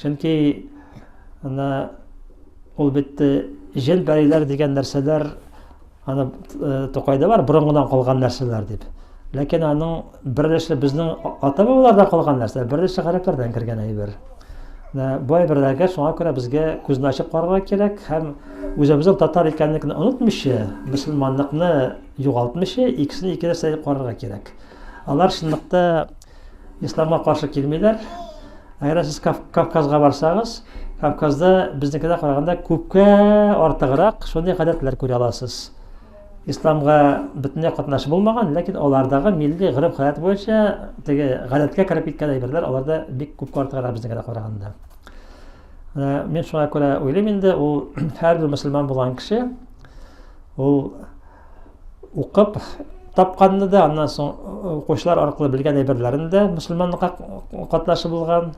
Чөнки ана ул бит җен пәриләр дигән нәрсәләр Аны э, Тукайда бар, борынгыдан калган нәрсәләр дип. Ләкин аның бер өлеше безнең ата-бабалардан калган нәрсә, бер өлеше гарәпләрдән кергән әйбер. Бу әйберләргә шуңа күрә безгә күзне ачып карарга кирәк һәм үзебезнең татар икәнлекне онытмыйча, мөселманлыкны югалтмыйча, икесен ике нәрсә итеп карарга кирәк. Алар чынлыкта исламга каршы килмиләр. Әгәр сез Кавказга барсагыз, Кавказда безнекедә караганда күпкә артыграк шундый гадәтләр күрә аласыз. Исламга бөтенләй катнашы булмаган, ләкин алардагы милли гореф-гадәт буенча теге гадәткә кереп киткән әйберләр аларда бик күпкә артыграк безнекедә караганда. Мин шуңа күрә уйлыйм инде, ул һәрбер мөселман булган кеше ул укып тапканны да, аннан соң укучылар аркылы белгән әйберләрен дә мөселманлыкка катнашы булган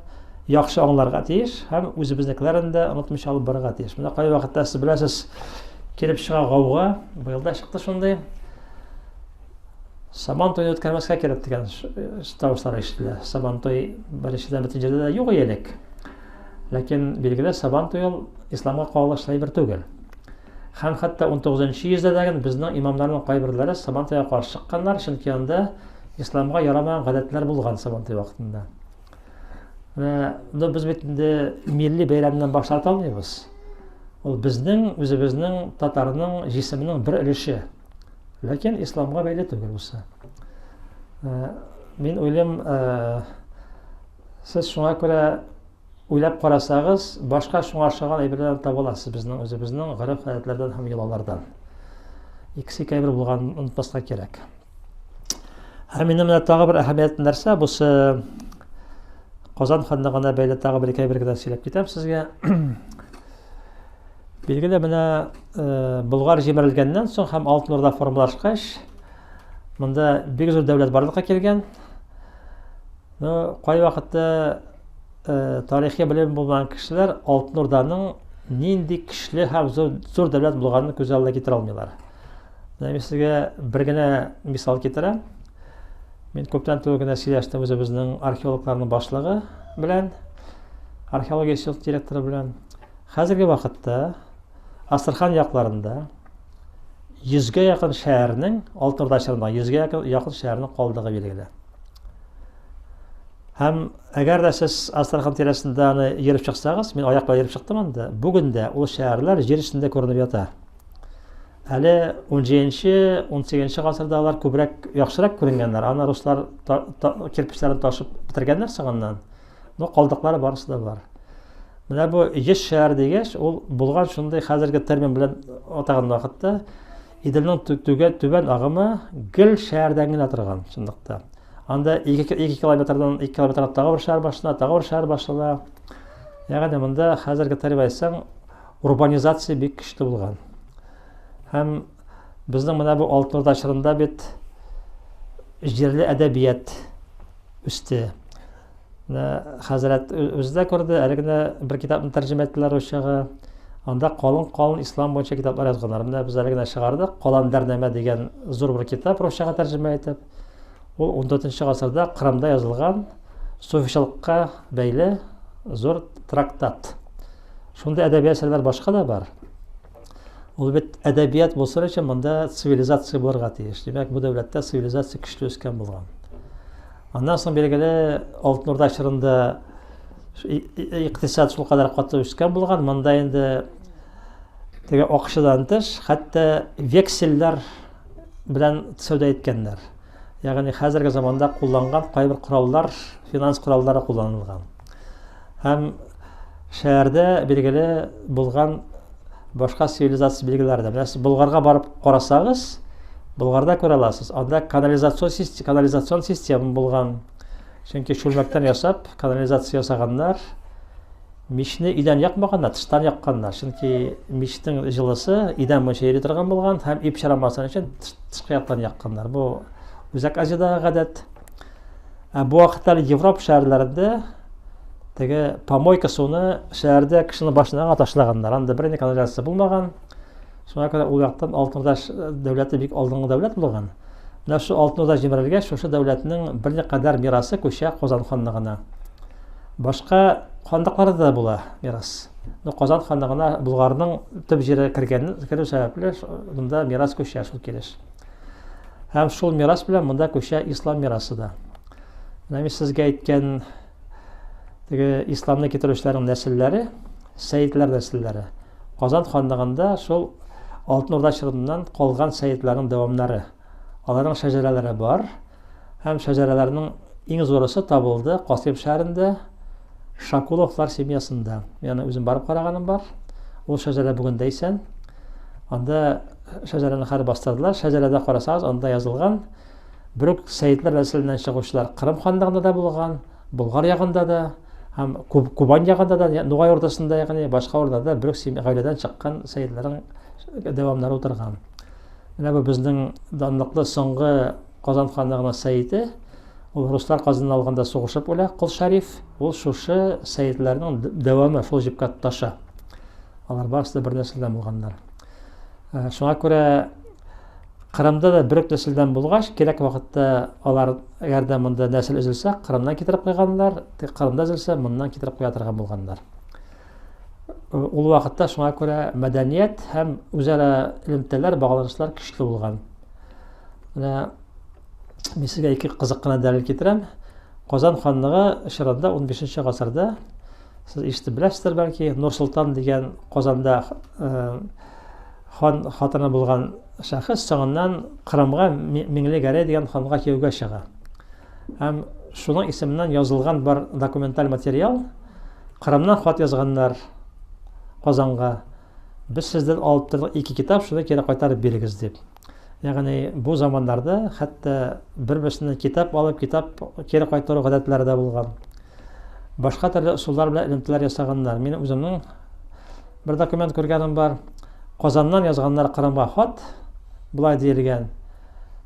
яхшы аңларга тиеш һәм үзебезнекеләрен дә онытмыйча алып барырга тиеш. Менә кайвакытта сез беләсез, килеп чыга гауга, быел да чыкты шундый. Сабан туен үткәрмәскә кирәк дигән тавышлар ишетелә. Сабан туй беренчедән бөтен җирдә дә юк элек. Ләкин билгеле Сабан туе ул исламга кагылышлы әйбер түгел. Һәм хәтта 19 йөздә дә безнең имамнарның кайберләре Сабантуйга каршы чыкканнар, чөнки анда исламга ярамаган гадәтләр булган Сабантуй вакытында. Менә, ну, без бит инде милли бәйрәмнән баш тарта алмыйбыз. Ул безнең, үзебезнең татарның җисеменең бер өлеше. Ләкин исламга бәйле түгел бусы. Мин уйлыйм, сез шуңа күрә Уйлап карасагыз, башка шуңа охшаган әйберләрне таба аласыз безнең үзебезнең гореф-гадәтләрдән һәм йолалардан. Икесе ике әйбер булганын онытмаска кирәк. Һәм инде менә тагы бер әһәмиятле нәрсә, бусы Казан ханлыгына бәйле тагы бер ике әйбер генә сөйләп китәм сезгә. Билгеле, менә э, Болгар җимерелгәннән соң һәм Алтын Урда формалашкач, монда бик зур дәүләт барлыкка килгән. Ну, кайвакытта э, тарихи белем булмаган кешеләр Алтын Урданың нинди көчле һәм зур, зур дәүләт булганын күз алдына китерә алмыйлар. Менә мин сезгә бер генә мисал китерәм. Мин күптән түгел генә сөйләштем үзебезнең археологларның башлыгы белән, археология институты директоры белән. Хәзерге вакытта Астрахань якларында йөзгә якын шәһәрнең, Алтын Урда чорында йөзгә якын шәһәрнең калдыгы билгеле. Һәм әгәр дә сез Астрахань тирәсендә аны йөреп чыксагыз, мин аяк белән йөреп чыктым анда, бүген дә ул шәһәрләр җир өстендә күренеп ята. Әле 17-нче, 18-нче гасырда алар күбрәк, яхшырак күренгәннәр. Аны руслар кирпечләрен ташып бетергәннәр соңыннан. Но калдыклары барысы да бар. Менә бу 100 шәһәр дигәч, ул булган шундый хәзерге термин белән атаган вакытта Иделнең түбән агымы гел шәһәрдән генә торган чынлыкта. Анда 2 километрдан 2 километрга тагы бер шәһәр башлана, тагы бер шәһәр башлана. Ягъни монда хәзерге тел әйтсәң, урбанизация бик көчле булган. Һәм безнең менә бу Алтын Урда чорында бит җирле әдәбият үсте. Менә хәзрәт үзе дә күрде, әле генә бер китапны тәрҗемә иттеләр русчага. Анда калын-калын ислам буенча китаплар язганнар. Менә без әле генә чыгардык, Каландарнамә дигән зур бер китап русчага тәрҗемә итеп. Ул 14 гасырда Кырымда язылган суфичылыкка бәйле зур трактат. Шундый әдәби әсәрләр башка да бар. Ул бит әдәбият булсын өчен монда цивилизация булырга тиеш. Димәк, бу дәүләттә цивилизация көчле үскән булган. Аннан соң билгеле Алтын Урда чорында икътисад шулкадәр каты үскән булган. Монда инде теге акчадан тыш, хәтта вексельләр белән сәүдә иткәннәр. Ягъни хәзерге заманда кулланган кайбер кораллар, финанс кораллары кулланылган. Һәм шәһәрдә билгеле булган башка цивилизация билгеләре дә. Менә сез Болгарга барып карасагыз, Болгарда күрә аласыз. Анда канализацион система, канализацион система булган. Чөнки чүлмәктән ясап, канализация ясаганнар. Мичне өйдән якмаганнар, тыштан якканнар. Чөнки мичнең җылысы идән буенча йөри торган булган һәм өй пычранмасын өчен тышкы яктан якканнар. Бу Үзәк Азиядәге гадәт. Ә бу вакытта Европа шәһәрләрендә теге помойка суны шәһәрдә кешенең башына гына ташлаганнар. Анда бернинди канализация булмаган. Шуңа күрә ул яктан Алтын Урда дәүләте бик алдынгы дәүләт булган. Менә шул Алтын Урда җимерелгәч, шушы дәүләтнең берникадәр мирасы күчә Казан ханлыгына. Башка ханлыкларда да була мирас. Но Казан ханлыгына Болгарның төп җире кергән, керү сәбәпле, монда мирас күчә шул килеш. Һәм шул мирас белән монда күчә ислам мирасы да. Менә мин сезгә әйткән теге исламны китерүчеләрнең нәселләре, сәйедләр нәселләре. Казан ханлыгында шул Алтын Урда чорыннан калган сәйедләрнең дәвамнары. Аларның шәҗәрәләре бар. Һәм шәҗәрәләрнең иң зурысы табылды Касыйм шәһәрендә Шакуловлар семьясында. Мин аны үзем барып караганым бар. Ул шәҗәрә бүген дә исән. Анда шәҗәрәне хәзер бастырдылар. Шәҗәрәдә карасагыз, анда язылган бер үк сәетләр нәселеннән чыгучылар Кырым ханлыгында да булган, Болгар ягында да һәм Кубань ягында да, Нугай урдасында, ягъни башка урында бер үк гаиләдән чыккан сәетләрнең дәвамнары утырган. Менә бу безнең данлыклы соңгы Казан ханлыгының сәете. Ул руслар Казанны алганда сугышып үлә, Кол Шәриф. Ул шушы сәетләрнең дәвамы, шул җепкә тоташа. Алар барысы да бер нәселдән булганнар. Шуңа күрә Кырымда да бер үк нәселдән булгач, кирәк вакытта алар әгәр дә монда нәсел өзелсә, Кырымнан китереп куйганнар, Кырымда өзелсә, моннан китереп куя торган булганнар. Ул вакытта шуңа күрә мәдәният һәм үзара элемтәләр, багланышлар көчле булган. Менә мин сезгә ике кызык кына дәлил китерәм. Казан ханлыгы чорында 15 гасырда сез ишетеп беләсездер бәлки, Нур Солтан дигән Казанда хан хатыны булган шәхес соңыннан Кырымга Миңле Гәрәй дигән ханга кияүгә чыга. Һәм шуның исеменнән язылган бар документаль материал Кырымнан хат язганнар Казанга. Без сездән алып тордык ике китап, шуны кире кайтарып бирегез дип. Ягъни бу заманнарда хәтта бер-берсеннән китап алып, китап кире кайтару гадәтләре дә булган. Башка төрле ысуллар белән элемтәләр ясаганнар. Мин үземнең бер документ күргәнем бар. Казаннан язганнар Кырымга хат, болай диелгән.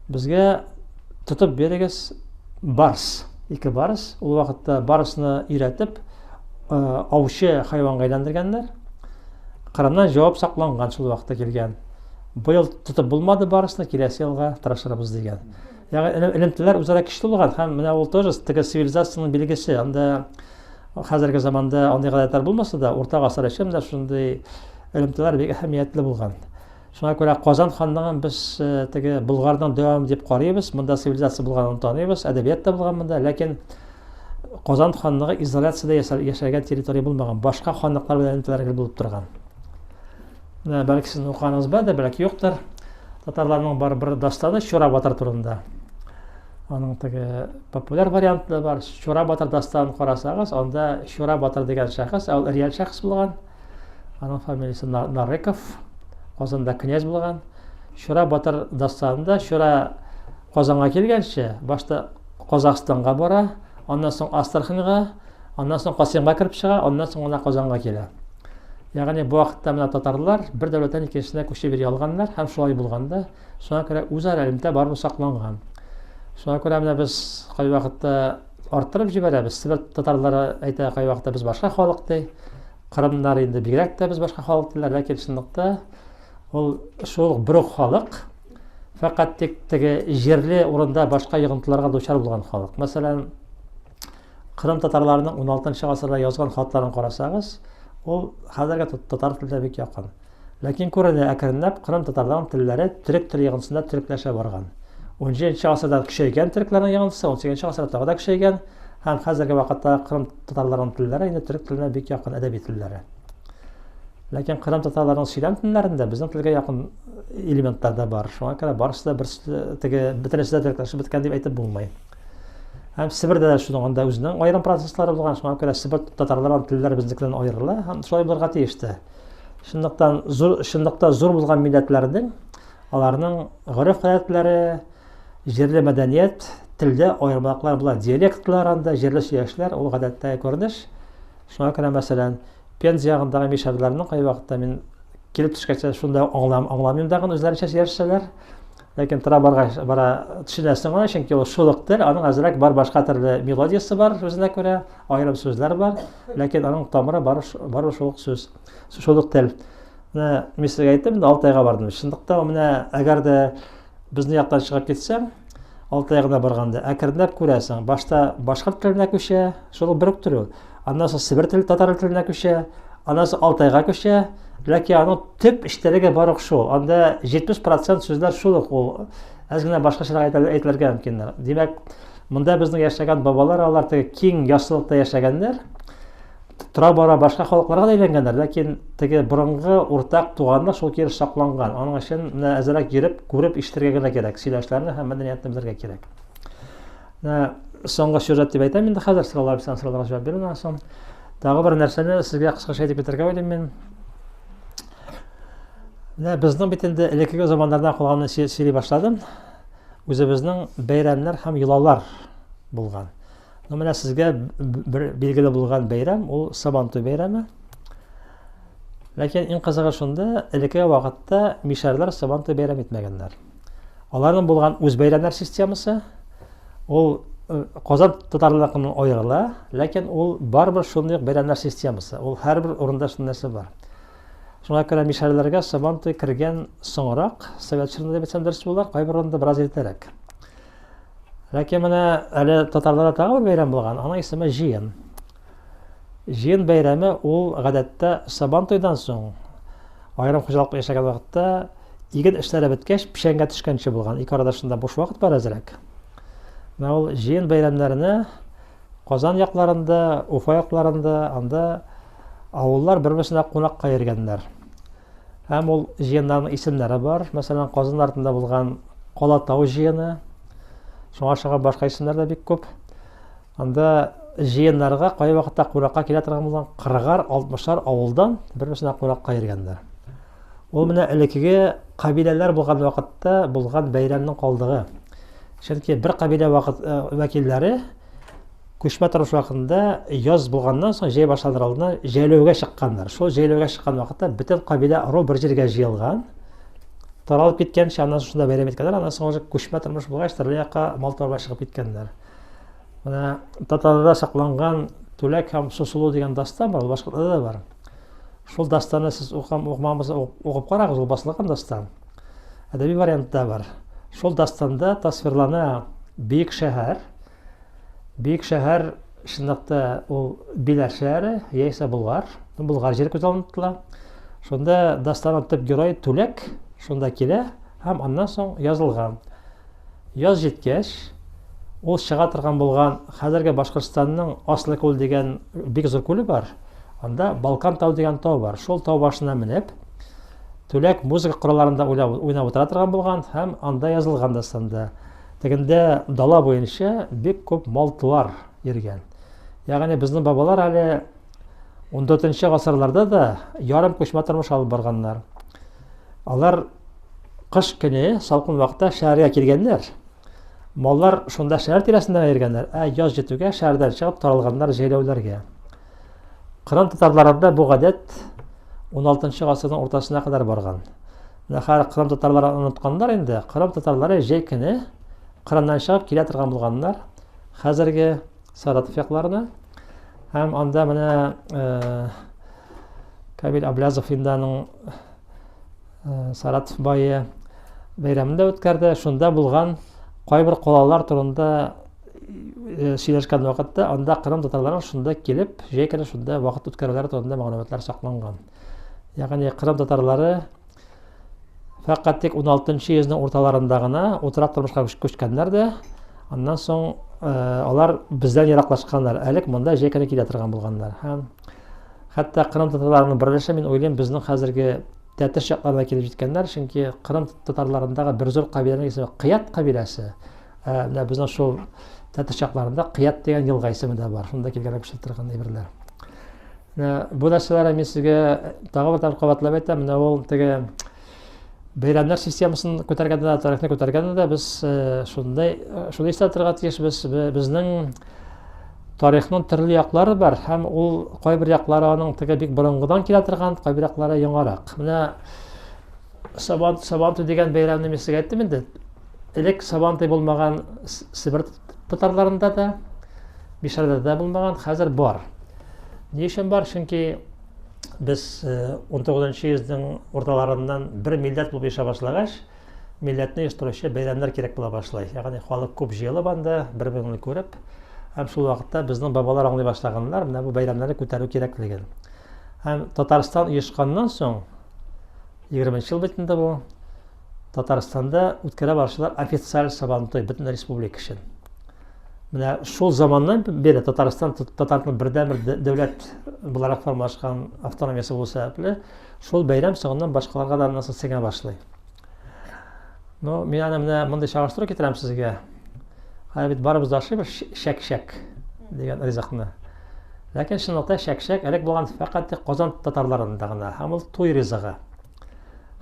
Безгә тотып бирегез барс, ике барс. Ул вакытта барсны өйрәтеп, аучы хайванга әйләндергәннәр. Кырымнан җавап сакланган шул вакытта килгән. Быел тотып булмады барысны, киләсе елга тырышырбыз дигән. Ягъни элемтәләр үзара көчле булган һәм менә ул тоже теге цивилизациянең билгесе. Анда хәзерге заманда андый гадәтләр булмаса да, урта гасыр өчен менә шундый элемтәләр бик әһәмиятле булган. Шуңа күрә Казан ханлыгын без э, теге Болгарның дәвамы дип карыйбыз. Монда цивилизация булганын таныйбыз, әдәбият та булган монда, ләкин Казан ханлыгы изоляциядә яшәгән территория булмаган, башка ханлыклар белән элемтәләр гел булып торган. Менә бәлки сезнең укыганыгыз бардыр, бәлки юктыр. Татарларның бар бер дастаны Чура батыр турында. Аның теге популяр варианты да бар. Чура батыр дастанын карасагыз, анда Чура батыр дигән шәхес, ә ул реаль шәхес булган. Аның фамилиясе Нарыков, Казанда князь булган. Чура батыр дастанында Чура Казанга килгәнче, башта Казахстанга бара, аннан соң Астраханьга, Аннан соң Касыймга кереп чыга, аннан соң гына Казанга килә. Ягъни бу вакытта менә татарлар бер дәүләттән икенчесенә күчеп йөри алганнар һәм шулай булганда, шуңа күрә үзара элемтә барыбер сакланган. Шуңа күрә менә без кайвакытта арттырып җибәрәбез. Себер татарлары әйтә кайвакытта без башка халык ди. Кырымнар инде бигрәк тә без башка халык диләр, ләкин чынлыкта ул шул бер үк халык. Фәкать тик теге җирле урында башка йогынтыларга дучар булган халык. Мәсәлән, Кырым татарларының 16 гасырда язган хатларын карасагыз, ул хәзерге татар теленә бик якын. Ләкин күренә, әкренләп Кырым татарларының телләре төрек теле йогынтысында төрекләшә барган. 17 гасырда көчәйгән төрекләрнең йогынтысы, 18 гасырда тагы да көчәйгән һәм хәзерге вакытта Кырым татарларының телләре инде төрек теленә бик якын әдәби телләре. Ләкин кырым татарларының сөйләм телләрендә безнең телгә якын элементлар да бар. Шуңа күрә барысы да бер теге бөтенесе дә төрекләшеп беткән дип әйтеп булмый. Һәм Себердә дә шуның анда үзенең аерым процесслары булган. Шуңа күрә Себер татарларының телләре безнекедән аерыла һәм шулай булырга тиеш тә. Чынлыктан зур чынлыкта зур булган милләтләрнең аларның гореф-гадәтләре, җирле мәдәният, телдә аермалыклар була. Диалектлар анда, җирле сөйләшләр, ул гадәттәге күренеш. Шуңа күрә, мәсәлән, Пенза ягындагы мишәрләрнең кайвакытта мин килеп төшкәч шунда аңлам, аңламыйм дагын үзләренчә сөйләшсәләр. Ләкин тора баргач бара төшенәсең генә, чөнки ул шул ук тел, аның әзрәк бар башка төрле мелодиясе бар үзенә күрә, аерым сүзләр бар, ләкин аның тамыры бар, бар шул ук сүз, шул ук тел. Менә мин сезгә әйттем, инде Алтайга бардым. Чынлыкта менә әгәр дә безнең яктан чыгып китсәң, Алтай ягына барганда әкренләп күрәсең, башта башкорт теленә күчә, шул бер үк тел ул. Аннан соң Себер теле татар теленә күчә, аннан соң Алтайга күчә. Ләкин аның төп эчтәлеге бар ук шул. Анда 70% сүзләр шул ук ул. Әз генә башкачарак әйтелергә мөмкиннәр. Димәк, монда безнең яшәгән бабалар алар теге киң яссылыкта яшәгәннәр. Тора-бара башка халыкларга да әйләнгәннәр, ләкин теге борынгы уртак туганлык шул килеш сакланган. Аның өчен менә әзрәк йөреп, күреп, ишетергә генә кирәк, сөйләшләрне һәм мәдәниятне белергә кирәк. Менә соңгы сюжет дип әйтәм инде хәзер сораулар бирсәң, сорауларга җавап бирүдән соң. Тагы бер нәрсәне сезгә кыскача әйтеп китәргә уйлыйм мин. Менә безнең бит инде элеккеге заманнардан калганны сөйли башладым. Үзебезнең бәйрәмнәр һәм йолалар булган. Ну, менә сезгә бер билгеле булган бәйрәм, ул Сабантуй бәйрәме. Ләкин иң кызыгы шунда, элеккеге вакытта мишәрләр Сабантуй бәйрәм итмәгәннәр. Аларның булган үз бәйрәмнәр системасы, ул э, Казан татарларыннан аерыла, ләкин ул барыбер шундый ук бәйрәмнәр системасы. Ул һәрбер урында шундый нәрсә бар. Шуңа күрә мишәрләргә Сабантуй кергән соңрак, совет чорында дип әйтсәм дөрес булыр, кайбер урында бераз иртәрәк. Ләкин менә әле татарларда тагы бер бәйрәм булган, аның исеме Җыен. Җыен бәйрәме ул гадәттә Сабантуйдан соң, аерым хуҗалыкта яшәгән вакытта, иген эшләре беткәч, печәнгә төшкәнче булган. Ике арада шунда буш вакыт бар әзрәк. Менә ул җыен бәйрәмнәренә Казан якларында, Уфа якларында, анда авыллар бер-берсенә кунакка йөргәннәр. Һәм ул җыеннарның исемнәре бар. Мәсәлән, Казан артында булган Калатау җыены. Шуңа ошаган башка исемнәр дә бик күп. Анда җыеннарга кайвакытта кунакка килә торган булган кырыгар, алтмышар авылдан бер-берсенә кунакка йөргәннәр. Ул менә элеккеге кабиләләр булган вакытта булган бәйрәмнең калдыгы. Чөнки бер кабилә вакыт э, вәкилләре күчмә тормыш вакытында яз булганнан соң җәй башланыр алдыннан җәйләүгә чыкканнар. Шул җәйләүгә чыккан вакытта бөтен кабилә ыру бер җиргә җыелган. Таралып киткәнче аннан соң шунда бәйрәм иткәннәр, аннан соң уже күчмә тормыш булгач төрле якка мал-туарга чыгып киткәннәр. Менә татарларда сакланган Түләк һәм Сусылу дигән дастан бар, ул башкортларда да бар. Шул дастанны сез укым, укымаган укып карагыз, ул басылган дастан. Әдәби вариантта бар. Шул дастанда тасвирлана бөек шәһәр. Бөек шәһәр чынлыкта ул Биләр шәһәре, яисә Болгар. Болгар җире күз алдында тотыла. Шунда дастанның төп герое Түләк шунда килә һәм аннан соң язылган. Яз җиткәч, ул чыга торган булган хәзерге Башкортстанның Аслыкүл дигән бик зур күле бар. Анда Балкан тау дигән тау бар. Шул тау башына менеп, Түләк музыка коралларында уйнап утыра торган булган һәм анда язылган дастанда. Тегендә дала буенча бик күп мал-туар йөргән. Ягъни безнең бабалар әле 14 гасырларда да ярым күчмә тормыш алып барганнар. Алар кыш көне салкын вакытта шәһәргә килгәннәр. Маллар шунда шәһәр тирәсендә йөргәннәр, ә яз җитүгә шәһәрдән чыгып таралганнар җәйләүләргә. Кырым татарларында бу гадәт 16 гасырның уртасына кадәр барган. Менә хәзер кырым татарлары онытканнар инде. Кырым татарлары җәй көне Кырымнан чыгып килә торган булганнар. Хәзерге Саратов якларына. Һәм анда менә э, Кабил Аблязов инде аның э, Саратов бае бәйрәмен дә үткәрде. Шунда булган кайбер калалар турында э, сөйләшкән вакытта анда Кырым татарларының шунда килеп, җәй көне шунда вакыт үткәрүләре турында мәгълүматлар сакланган. Ягъни Кырым татарлары фәкать тик 16 йөзнең урталарында гына утрак тормышка күчкәннәр дә, аннан соң э, алар бездән ераклашканнар. Элек монда җәй көне килә торган булганнар. Һәм хәтта Кырым татарларының бер өлеше, мин уйлыйм, безнең хәзерге Тәтеш якларына килеп җиткәннәр, чөнки Кырым татарларындагы бер зур кабиләнең исеме Кыят кабиләсе. Ә, менә безнең шул Тәтеш якларында Кыят дигән елга исеме дә бар. Шунда килгән күчеп торган әйберләр. Менә бу нәрсәләрне мин сезгә тагы бер тапкыр кабатлап әйтәм. Менә ул теге бәйрәмнәр системасын күтәргәндә дә, тарихны күтәргәндә дә без э, шундай э, шуны истә торырга тиешбез. Безнең тарихның төрле яклары бар һәм ул кайбер яклары аның теге бик борынгыдан килә торган, кайбер яклары яңарак. Менә Сабан Сабантуй дигән бәйрәмне мин сезгә әйттем инде. Элек Сабантуй булмаган Себер татарларында да, Мишәрдә дә булмаган, хәзер бар. Ни өчен бар? Чөнки без 19 э, йөзнең урталарыннан бер милләт булып яшәп башлагач, милләтне оештыручы бәйрәмнәр кирәк була башлый. Ягъни халык күп җыелып анда, бер-береңне күреп, һәм шул вакытта безнең бабалар аңлый башлаганнар, менә бу бәйрәмнәрне күтәрү кирәклеген. Һәм Татарстан оешканнан соң, 20 ел бит инде бу, Татарстанда үткәрә башлыйлар официаль Сабантуй бөтен республика өчен. Менә шул заманнан бире Татарстан татарның бердәнбер дәүләт буларак формалашкан автономиясе булу сәбәпле, шул бәйрәм соңыннан башкаларга да аннан соң сеңә башлый. Ну, мин аны менә мондый чагыштыру китерәм сезгә. Хәзер бит барыбыз да ашыйбыз чәк-чәк дигән ризыкны. Ләкин чынлыкта чәк-чәк элек булган фәкать тик Казан татарларында гына, һәм ул туй ризыгы.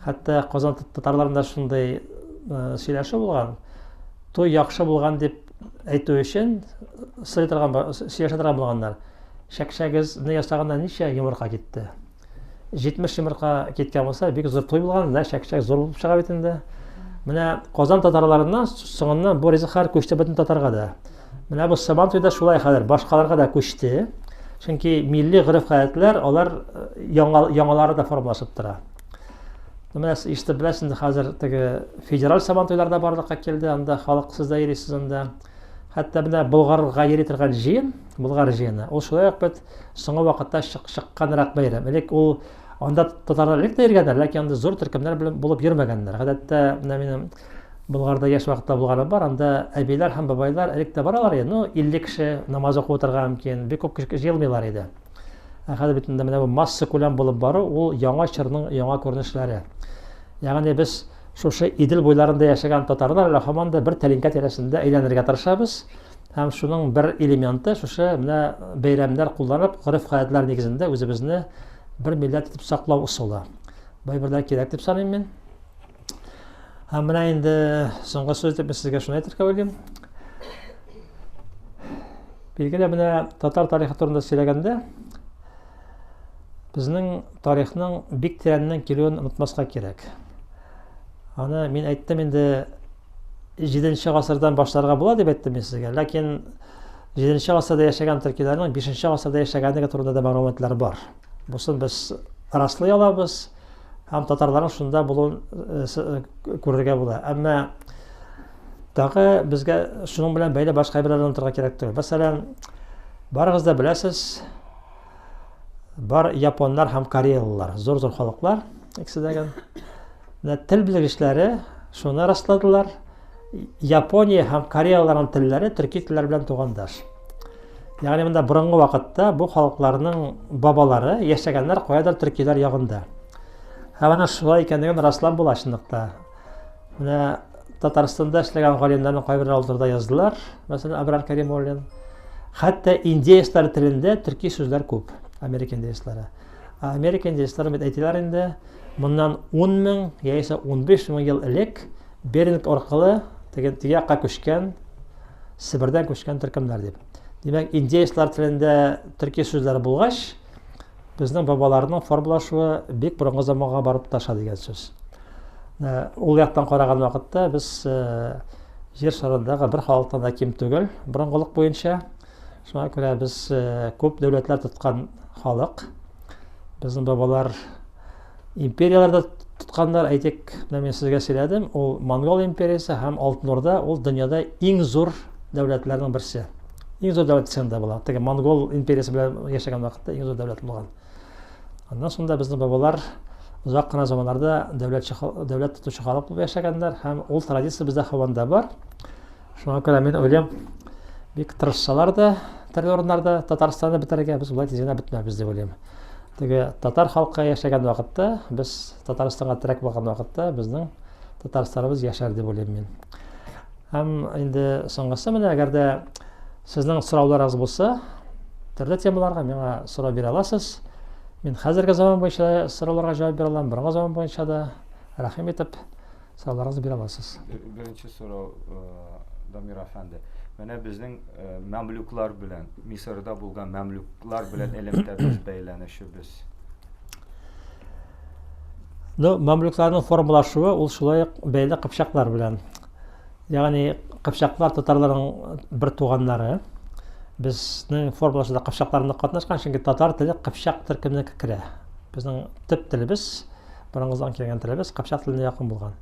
Хәтта Казан татарларында шундый э, сөйләшү булган. Туй яхшы булган дип әйтү өчен сорый торган, сөйләшә торган булганнар. Чәк-чәгезне ясаганда ничә йомырка китте? 70 йомырка киткән булса, бик зур туй булган, менә чәк-чәк зур булып чыга бит инде. Менә Казан татарларыннан соңыннан бу ризыклар күчте бөтен татарга да. Менә бу Сабан туйда шулай хәзер башкаларга да күчте. Чөнки милли гореф-гадәтләр алар э, яңа, яңалары да формалашып тора. Менә ишетеп беләсез инде хәзер теге федераль Сабан туйлар да барлыкка килде, анда халык сез дә йөрисез анда. Хәтта менә Болгарга йөри торган җыен, Болгар җыены, ул шулай ук бит соңгы вакытта чыкканрак бәйрәм. Элек ул анда татарлар элек тә йөргәннәр, ләкин анда зур төркемнәр белән булып йөрмәгәннәр. Гадәттә, менә минем Болгарда яшь вакытта булганым бар, анда әбиләр һәм бабайлар элек тә баралар иде. Ну, 50 кеше намаз укып утырырга мөмкин, бик күп кеше җыелмыйлар иде. Ә хәзер бит инде менә бу масса күләм булып бару, ул яңа чорның яңа күренешләре. Ягъни без шушы Идел буйларында яшәгән татарлар әле һаман да бер тәлинкә тирәсендә әйләнергә тырышабыз. Һәм шуның бер элементы шушы менә бәйрәмнәр кулланып, гореф-гадәтләр нигезендә үзебезне бер милләт итеп саклау ысулы. Бу әйберләр кирәк дип саныйм мин. Һәм менә инде соңгы сүз дип мин сезгә шуны әйтергә уйлыйм. Билгеле, менә татар тарихы турында сөйләгәндә, безнең тарихның бик тирәннән килүен онытмаска кирәк. Аны мин әйттем инде 7 гасырдан башларга була дип әйттем мин сезгә. Ләкин 7 гасырда яшәгән төркиләрнең 5 гасырда яшәгәнлеге турында да мәгълүматлар бар. Бусын без раслый алабыз һәм татарларның шунда булуын э, э, күрергә була. Әмма тагы безгә шуның белән бәйле башка әйберләрне онытырга кирәк түгел. Мәсәлән, барыгыз да беләсез, бар японнар һәм кореялылар, зур-зур халыклар, икесе дә. Менә тел белгечләре шуны расладылар. Япония һәм Кореяларның телләре төрки телләр белән тугандаш. Ягъни монда борынгы вакытта бу халыкларның бабалары яшәгәннәр каядыр төркиләр ягында. Һәм аның шулай икәнлеген раслап була чынлыкта. Менә Татарстанда эшләгән галимнәрнең кайберләре ул турыда яздылар. Мәсәлән, Абрар Каримуллин. Хәтта индеецлар телендә төрки сүзләр күп, Америка индеецлары. Ә Америка индеецлары бит әйтәләр инде, моннан 10 мең яисә 15 мең ел элек Беринг аркылы теге теге якка күчкән Себердән күчкән төркемнәр дип. Димәк, индеецлар телендә төрки сүзләр булгач, безнең бабаларның формалашуы бик борынгы заманга барып тоташа дигән сүз. Ул яктан караган вакытта без җир шарындагы бер халыктан да ким түгел борынгылык буенча. Шуңа күрә без күп дәүләтләр тоткан халык. Безнең бабалар империяләрдә тотканнар, әйтик, менә мин сезгә сөйләдем, ул Монгол империясе һәм Алтын Урда, ул дөньяда иң зур дәүләтләрнең берсе. Иң зур дәүләт дисәң дә була. Теге Монгол империясе белән яшәгән вакытта иң зур дәүләт булган. Аннан соң да безнең бабалар озак кына заманнарда дәүләт дәүләт тотучы халык булып яшәгәннәр һәм ул традиция бездә һаман да бар. Шуңа күрә мин уйлыйм, бик тырышсалар да, төрле урыннарда Татарстанны бетерергә без болай тиз генә бетмәбез дип уйлыйм. Теге татар халкы яшәгән вакытта, без Татарстанга терәк булган вакытта безнең Татарстаныбыз яшәр дип уйлыйм мин. Һәм инде соңгысы менә, әгәр дә сезнең сорауларыгыз булса, төрле темаларга миңа сорау бирә аласыз. Мин хәзерге заман буенча сорауларга җавап бирә алам, борынгы заман буенча да рәхим итеп сорауларыгызны бирә аласыз. Беренче сорау, Дамир әфәнде. Менә безнең мәмлүклар белән, Мисырда булган мәмлүклар белән элемтәбез, бәйләнешебез. Ну, мәмлүкларның формалашуы ул шулай ук бәйле кыпчаклар белән. Ягъни кыпчаклар татарларның бер туганнары. Безнең формалашуда кыпчаклар нык катнашкан, чөнки татар теле кыпчак төркеменә керә. Безнең төп телебез, борынгыдан килгән телебез кыпчак теленә якын булган.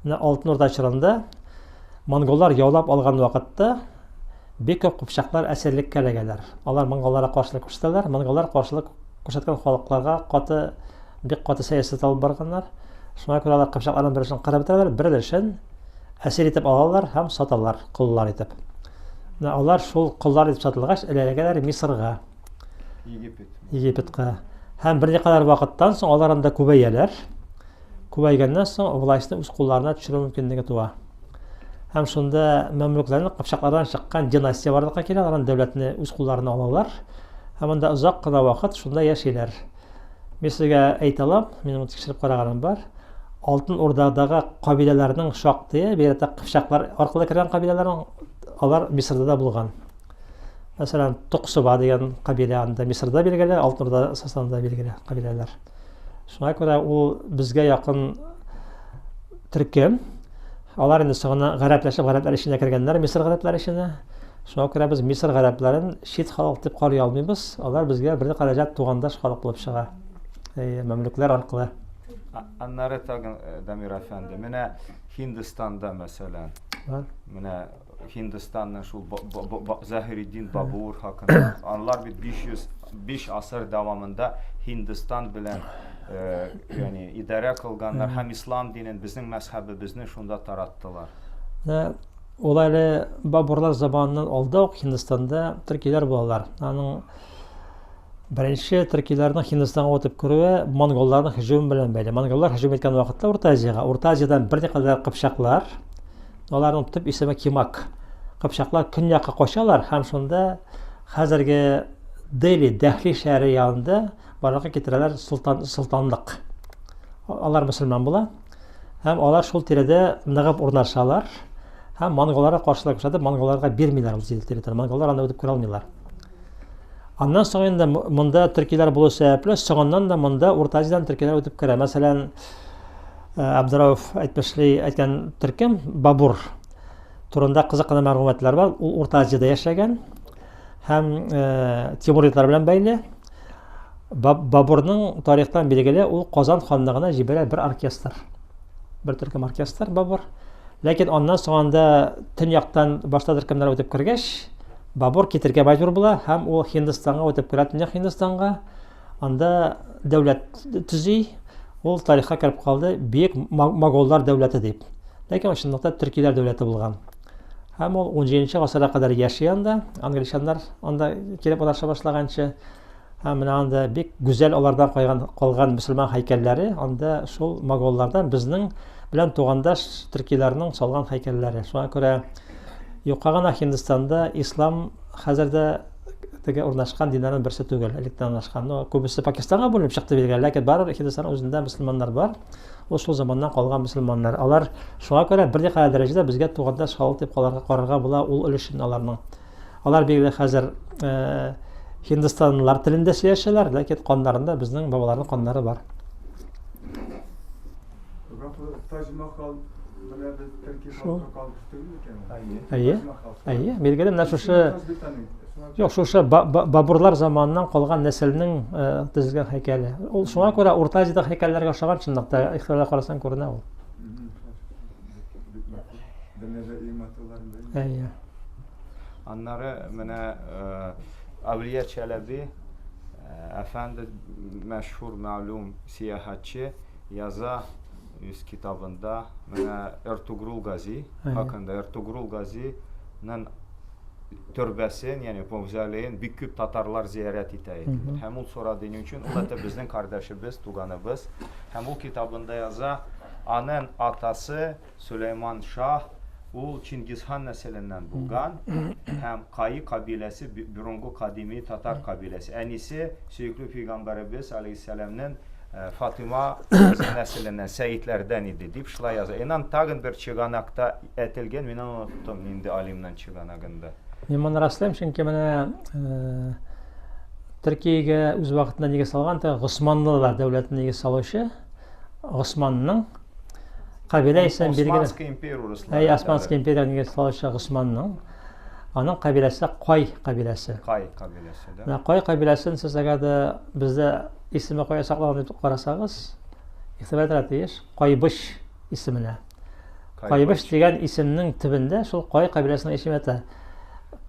Менә Алтын Урда чорында монголлар яулап алган вакытта бик күп кыпчаклар әсирлеккә эләгәләр. Алар монголларга каршылык күрсәтәләр. Монголлар каршылык күрсәткән халыкларга каты, бик каты сәясәт алып барганнар. Шуңа күрә алар кыпчакларның бер өлешен кырып бетерәләр, бер өлешен әсир итеп алалар һәм саталар, коллар итеп. Менә алар шул коллар итеп сатылгач, эләгәләр Мисырга. Египет. Египетка. Һәм берникадәр вакыттан соң алар анда күбәяләр. Күбәйгәннән соң властьны үз кулларына төшерү мөмкинлеге туа. Һәм шунда мәмлүкләрнең кыпчаклардан чыккан династия барлыкка килә, алар дәүләтне үз кулларына алалар. Һәм анда озак кына вакыт шунда яшиләр. Мин сезгә әйтә алам, минем тикшереп караганым бар. Алтын Урдадагы кабиләләрнең шактые, бигрәк тә кыпчаклар аркылы кергән кабиләләрнең, алар Мисырда да булган. Мәсәлән, Токсуба дигән кабилә анда Мисырда билгеле, Алтын Урда составында билгеле кабиләләр. Шуңа күрә ул безгә якын төркем. Алар инде соңыннан гарәпләшеп, гарәпләр эченә кергәннәр, Мисыр гарәпләре эченә. Шуңа күрә без Мисыр гарәпләрен чит халык дип карый алмыйбыз. Алар безгә берникадәр дәрәҗәдә тугандаш халык булып чыга. Мәмлүкләр аркылы. Аннары тагын, Дамир әфәнде, менә Һиндстанда, мәсәлән, менә Һиндстанның шул Заһириддин Бабур хакында. Алар бит 505 асыр дәвамында Һиндстан белән э, ягъни идарә кылганнар һәм ислам динен, безнең мәзһәбебезне шунда тараттылар. Менә ул әле Бабурлар заманыннан алда ук Һиндстанда төркиләр булалар. Аның беренче төркиләрнең Һиндстанга үтеп керүе монголларның һөҗүме белән бәйле. Монголлар һөҗүм иткән вакытта Урта Азиягә, Урта Азиядән берникадәр кыпчаклар, Аларның төп исеме Кимак. Кыпчаклар көньякка качалар һәм шунда хәзерге Дели, Дәхли шәһәре янында барлыкка китерәләр султан, солтанлык. Алар мөселман була. Һәм алар шул тирәдә ныгып урнашалар. Һәм монголларга каршылык күрсәтеп, монголларга бирмиләр ул территорияне. Монголлар анда үтеп керә алмыйлар. Аннан соң инде монда төркиләр булу сәбәпле, соңыннан да монда Урта Азиядән төркиләр үтеп керә. Мәсәлән, Абдырауф әйтмешли әйткән төркем Бабур турында кызык кына мәгълүматлар бар. Ул Урта Азиядә яшәгән һәм Тимуридлар белән бәйле. Бабурның тарихтан билгеле, ул Казан ханлыгына җибәрә бер оркестр. Бер төркем оркестр Бабур. Ләкин аннан соң анда төньяктан башта төркемнәр үтеп кергәч, Бабур китергә мәҗбүр була һәм ул Һиндстанга үтеп керә, Төньяк Һиндстанга. Анда дәүләт төзи, ул тарихка кереп калды, Бөек Моголлар дәүләте дип. Ләкин чынлыкта төркиләр дәүләте булган. Һәм ул 17 гасырга кадәр яши анда, англичаннар анда килеп урнаша башлаганчы. Һәм менә анда бик гүзәл алардан кайган, калган мөселман һәйкәлләре, анда шул моголлардан безнең белән тугандаш төркиләрнең салган һәйкәлләре. Шуңа күрә юкка гына Һиндстанда ислам хәзер дә теге урнашкан диннәрнең берсе түгел, электән урнашкан. Но күбесе Пакистанга бүленеп чыкты билгеле, ләкин барыбер Һиндстан үзендә мөселманнар бар. Ул шул заманнан калган мөселманнар. Алар шуңа күрә берникадәр дәрәҗәдә безгә тугандаш халык дип каларга карарга була ул өлешен аларның. Алар билгеле хәзер э, һиндстанлылар телендә сөйләшәләр, ләкин каннарында безнең бабаларның каннары бар. Таҗ Махал менә без төрки халыкка калгыш түгел микән? Әйе. Әйе, билгеле менә шушы Юк, шушы бабурлар заманыннан калган нәселнең э, төзелгән һәйкәле. Ул шуңа күрә Урта Азиядә һәйкәлләргә охшаган чынлыкта, игътибарлы карасаң күренә ул. Әйе. Аннары менә э, Әүлия Чәләби э, әфәнде мәшһүр мәгълүм сәяхәтче яза үз китабында менә Эртугрул Гази хакында. Эртугрул Газиның төрбәсен, ягъни мавзолеен бик күп татарлар зиярәт итә иделәр. Һәм ул сорады ни өчен? Ул әйтә безнең кардәшебез, туганыбыз. Һәм ул китабында яза, аның атасы Сөләйман шаһ ул Чингисхан нәселеннән булган һәм Каи кабиләсе борынгы кадими татар кабиләсе. Әнисе сөекле пәйгамбәребез алейһиссәламнең э, Фатыйма нәселеннән, сәитләрдән иде дип шулай яза. Инан тагын бер чыганакта әйтелгән, мин аны оныттым, нинди алимнан чыганагында. Мин моны раслыйм, чөнки менә э, Төркиягә үз вакытында нигез салган Госманлылар дәүләтен нигез салучы Госманның Кабилә исем билгеле. Османская империя урыслар. Әй, Османская империя нигез салучы Госманның. Аның кабиләсе Кай кабиләсе. Кай кабиләсе, да. Менә Кай кабиләсен сез әгәр дә бездә исеме кая сакланган дип карасагыз, игътибар итәргә тиеш, Кайбыч исеменә. Кайбыч дигән исемнең төбендә шул Кай кабиләсенең исеме ята.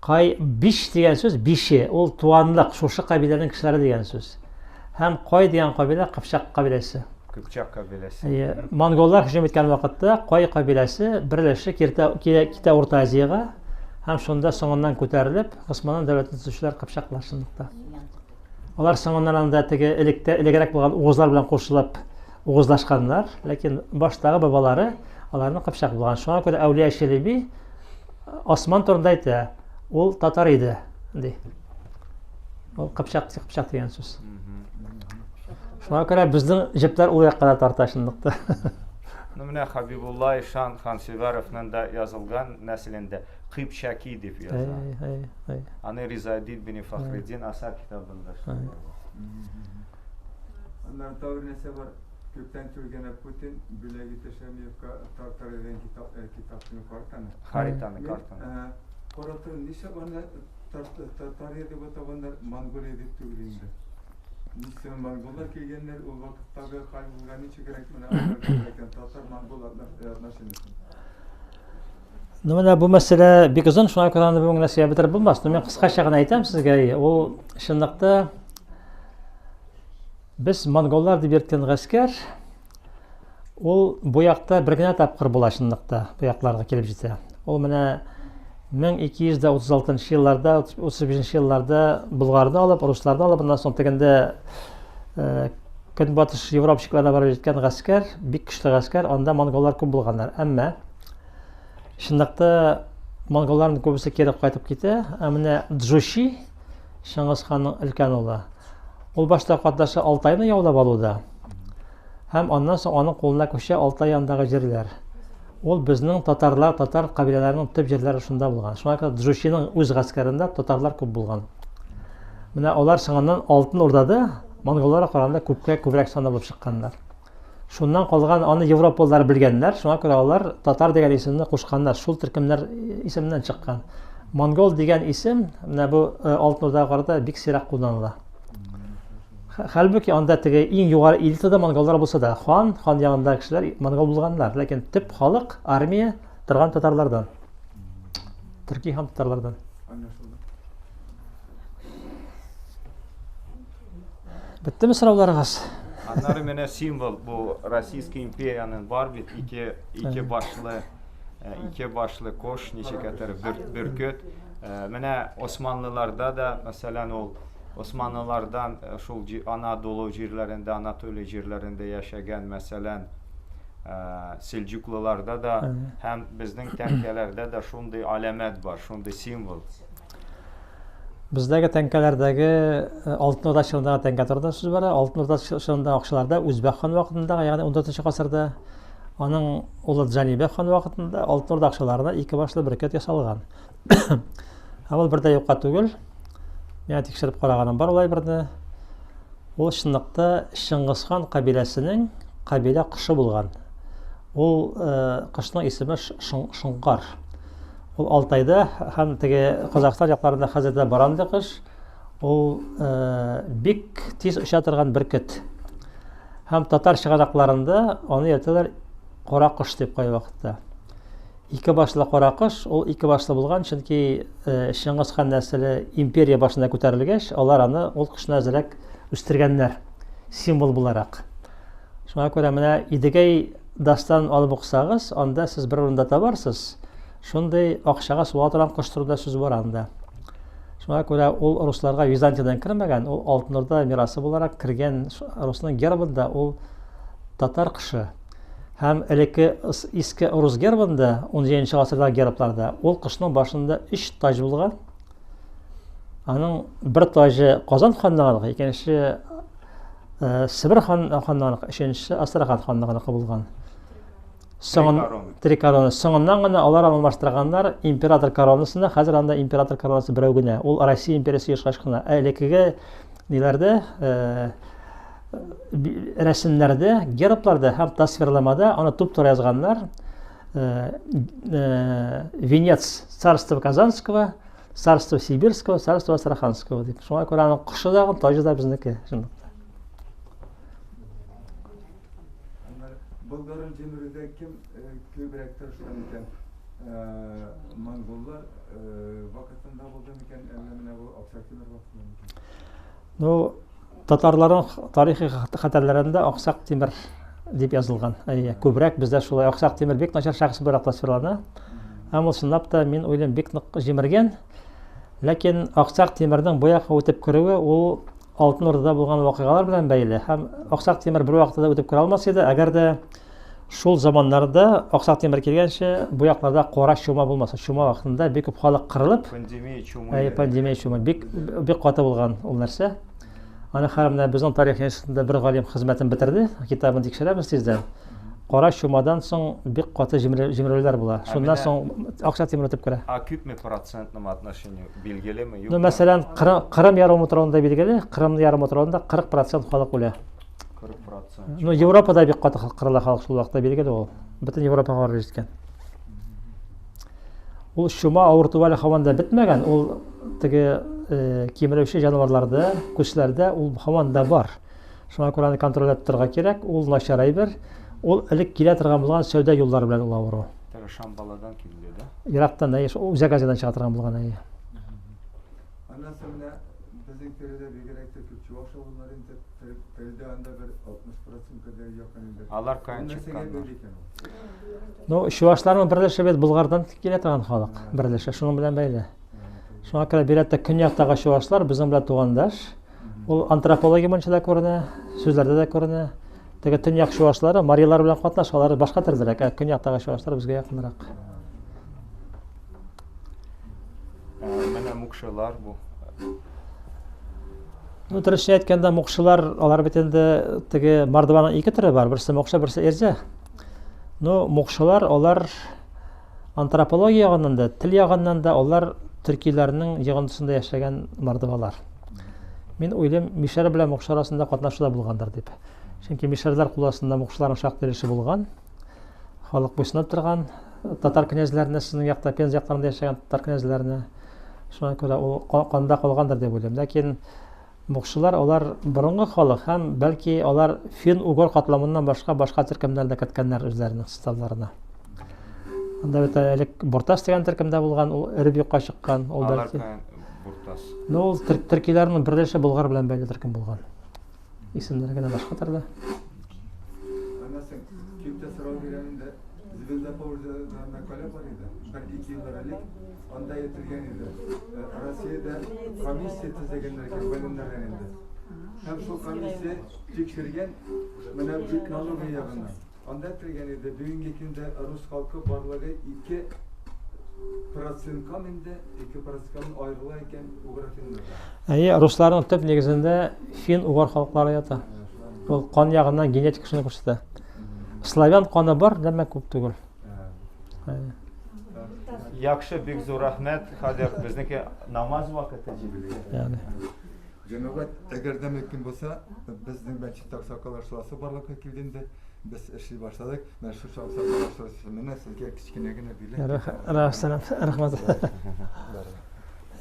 Кай биш дигән сүз бише, ул туганлык, шушы кабиләнең кешеләре дигән сүз. Һәм Кай дигән кабилә Кыпчак кабиләсе. Кыпчак кабиләсе. Әйе, монголлар һөҗүм иткән вакытта Кай кабиләсе берләшә киртә китә Урта Азиягә һәм шунда соңыннан күтәрелеп Госманлы дәүләтен төзүчеләр кыпчаклар чынлыкта. Алар соңыннан анда теге электә элегрәк булган угызлар белән кушылып угызлашканнар, ләкин баштагы бабалары аларның кыпчак булган. Шуңа күрә Әүлия Челеби Осман турында әйтә, ул татар иде, ди. Ул кыпчак, кыпчак дигән сүз. Шуңа күрә безнең җепләр ул якка да тарта чынлыкта. Ну менә Хабибулла Ишан Хансөвәровның да язылган нәселендә Кыпчаки дип яза. Әй, әй, әй. Аны Ризаэддин бин Фахретдин Асар китабында шулай яза. Аннары тагы бер нәрсә бар. Күптән түгел генә Путин бүләк итте Шәмиевка Тартар дигән китап, э, китапны картаны. Хаританы, картаны. Э, Каратыр, нишләп аны Татария дип атаганнар, Монголия дип түгел инде. Ничек монголлар килгәннәр, ул вакыттагы хәл булган ничегрәк менә икән татар-монгол отношениясе. Ну, менә бу мәсьәлә бик озын, шуңа күрә аны бүген генә сөйләп бетереп булмас. Но мин кыскача гына әйтәм сезгә, ул чынлыкта без монголлар дип йөрткән гаскәр Ул бу якта бер генә тапкыр була чынлыкта, бу якларга килеп җитә. Ул менә 1236 елларда, 35 елларда Болгарны алып, русларны алып, аннан соң тегендә э, Көнбатыш Европа чикләренә барып җиткән гаскәр, бик көчле гаскәр, анда монголлар күп булганнар. Әмма чынлыкта монголларның күбесе кире кайтып китә, ә менә Джучи, Чыңгыз ханның өлкән улы, ул башта катнаша Алтайны яулап алуда. Һәм аннан соң аның кулына күчә Алтай янындагы җирләр. Ул безнең татарлар, татар кабиләләренең төп җирләре шунда булган. Шуңа күрә Джучиның үз гаскәрендә татарлар күп булган. Менә алар соңыннан Алтын Урдада монголларга караганда күпкә күбрәк санда булып чыкканнар. Шуннан калган аны европалылар белгәннәр, шуңа күрә алар татар дигән исемне кушканнар, шул төркемнәр исеменнән чыккан. Монгол дигән исем менә бу э, Алтын Урдага карата бик сирәк кулланыла. Хәлбуки анда теге иң югары элитада монголлар булса да, хан, хан ягындагы кешеләр монгол булганнар, ләкин төп халык, армия торган татарлардан. Төрки һәм татарлардан. Беттеме сорауларыгыз? Аннары менә символ бу Российская империянең бар бит ике ике башлы э, ике башлы кош ничек әйтер бөркет. Э, менә Османлыларда да, мәсәлән, ул Османлылардан э, шул Анадолу җирләрендә, Анатолия җирләрендә яшәгән, мәсәлән, сельджуклыларда да һәм безнең тәңкәләрдә дә шундый аләмәт бар, шундый символ. Бездәге тәңкәләрдәге э, Алтын Урда чорындагы тәңкә турында сүз бара. Алтын Урда чорындагы акчаларда Үзбәк хан вакытында, ягъни 14 гасырда аның улы Джанибек хан вакытында Алтын Урда акчаларына ике башлы бөркет ясалган. Һәм ул бер дә юкка түгел. Миңа тикшереп караганым бар ул әйберне. Ул чынлыкта Чыңгыз хан кабиләсенең кабилә кошы булган. Ул э, кошның исеме Шоңкар. Ул Алтайда һәм теге Казахстан якларында хәзер дә бар андый кош. Ул э, бик тиз оча торган бөркет. Һәм татар чыганакларында аны йөртәләр кара кош дип кайвакытта. Ике башлы кара кош, ул ике башлы булган, чөнки э, Чыңгыз хан нәселе империя башына күтәрелгәч, алар аны ул кошны әзрәк үстергәннәр, символ буларак. Шуңа күрә менә Идегәй дастанын алып укысагыз, анда сез бер урында табарсыз, шундый акчага суга торган кош турында сүз бар анда. Шуңа күрә ул русларга Византиядән кермәгән, ул Алтын Урда мирасы буларак кергән русның гербында ул татар кошы. Һәм элекке иске рус гербында, 17 гасырдагы гербларда, ул кошның башында өч таҗ булган. Аның бер таҗы Казан ханлыгыныкы, икенче э, Себер хан, ханлыгыныкы, өченчесе Астрахань ханлыгыныкы булган. Соңын, три корона. Соңыннан гына алар алмаштырганнар император коронасына, хәзер анда император коронасы берәү генә. Ул Россия империясе оешкач кына. Ә элеккеге ниләрдә, э, рәсемнәрдә, гербларда һәм тасвирламада аны туп-туры язганнар. Э, э, венец царства Казанского, царства Сибирского, царства Астраханского дип. Шуңа күрә аның кошы да, таҗы да безнеке, чынлыкта. Болгарны җимерүдә кем э, күбрәк тырышкан икән? Монголлар вакытында булды микән, әллә менә бу Аксак Тимер вакытында микән? Ну, татарларның тарихи хәтерләрендә Аксак Тимер дип язылган. Әйе, күбрәк бездә шулай Аксак Тимер бик начар шәхес буларак тасвирлана. Һәм ул чынлап та, мин уйлыйм, бик нык җимергән. Ләкин Аксак Тимернең бу якка үтеп керүе ул Алтын Урдада булган вакыйгалар белән бәйле. Һәм Аксак Тимер бер вакытта да үтеп керә алмас иде, әгәр дә шул заманнарда Аксак Тимер килгәнче бу якларда кара чума булмаса. Чума вакытында бик күп халык кырылып, пандемия чумы. Әйе, пандемия чумы бик бик каты булган ул нәрсә. Аны хәзер менә безнең тарих институтында бер галим хезмәтен бетерде, китабын тикшерәбез тиздән. Кара чумадан соң бик каты җимерелүләр була. Шуннан соң Аксак Тимер үтеп керә. А күпме процентном отношении билгелеме, юкмы? Ну, мәсәлән, Кырым ярымутравында билгеле, Кырым ярымутравында 40% халык үлә. 40%. Ну, Европада бик каты кырыла халык шул вакытта билгеле ул. Бөтен Европага барып җиткән. Ул чума авырту әле һаман да бетмәгән, ул теге э, кимерүче җанварларда, күчләрдә ул һаман да бар. Шуңа күрә аны контрольдә тотарга кирәк, ул начар әйбер. Ул элек килә торган булган сәүдә юллары белән ул авыру. Теге Шамбаладан килде, да? Ерактан, әйе, Үзәк Азиядән чыга торган булган, әйе. Аннан соң менә безнең тирәдә бигрәк тә күп чуваш авыллары инде телдә анда бер 60 процентка да якын инде. Алар каян чыкканнар? Ну, чувашларның берләше бит Болгардан килә торган халык, берләше, шуның белән бәйле. Шуңа күрә бигрәк тә көньяктагы чувашлар безнең белән тугандаш. Ул антропология буенча да күренә, сүзләрдә дә күренә. Теге төньяк чувашлары марилар белән катнаш, алар башка төрлерәк, ә көньяктагы чувашлар безгә якынрак. Менә мукшылар бу. Ну, дөресен әйткәндә, мукшылар, алар бит инде теге мордваның ике төре бар, берсе мукшы, берсе эрзә. Ну, мукшылар, алар антропология ягыннан да, тел ягыннан да алар төркиләрнең йогынтысында яшәгән мордвалар. Мин уйлыйм, мишәр белән мукшы арасында катнашу да булгандыр дип. Чөнки мишәрләр кул астында мукшыларның шактый өлеше булган. Халык буйсынып торган татар князьләренә, сезнең якта, Пенза якларында яшәгән татар князьләренә. Шуңа күрә ул канда калгандыр дип уйлыйм. Ләкин мукшылар алар борынгы халык һәм бәлки алар фин-угор катламыннан башка башка төркемнәр дә керткәннәр үзләренең составларына. Анда бит элек Буртас дигән төркемдә булган, ул эреп юкка чыккан, ул бәлки. Буртас. Ну, ул төркиләрнең берләшә Болгар белән бәйле төркем булган. Исемнәре генә башка төрле. Аннан соң кемдә сорау бирәм инде. Звезда Поволжьеда мәкалә бар иде. Бер-ике еллар элек анда әйтелгән иде. Э, Россиядә комиссия төзегәннәр икән, галимнәрдән инде. Һәм шул комиссия тикшергән менә этнология ягыннан. Анда әйтелгән иде, бүгенге көндә рус халкы барлыгы ике проценткам инде, 2 проценткам аерыла икән угро-финнардан. Әйе, русларның төп нигезендә фин-угор халыклары ята. Ул кан ягыннан генетика шуны күрсәтә. Славян каны бар, әмма күп түгел. Яхшы, бик зур рәхмәт. Хәзер безнеке намаз вакыты җитте. Ягъни. Җәмәгать, әгәр дә мөмкин булса, безнең мәчеттә аксакаллар шурасы барлыкка килде инде. Без эшли башладык. Менә шушы аксакаллар шурасы менә сезгә кечкенә генә бүләк. Рәхмәт.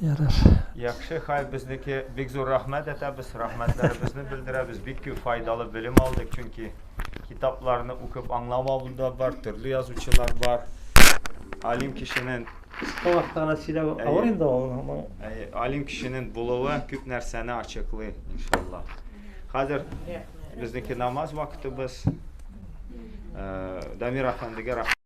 Ярар. Яхшы, хәй, безнеке бик зур рәхмәт әйтәбез, рәхмәтләребезне белдерәбез. Бик күп файдалы белем алдык, чөнки китапларны укып аңламау да бар, төрле язучылар бар. Алим кешенең Кыска вакытта гына сөйләү авыр инде ул. Алим кешенең булуы күп нәрсәне ачыклый, иншалла. Хәзер безнеке намаз вакытыбыз. Дамир әфәндегә рәхмәт.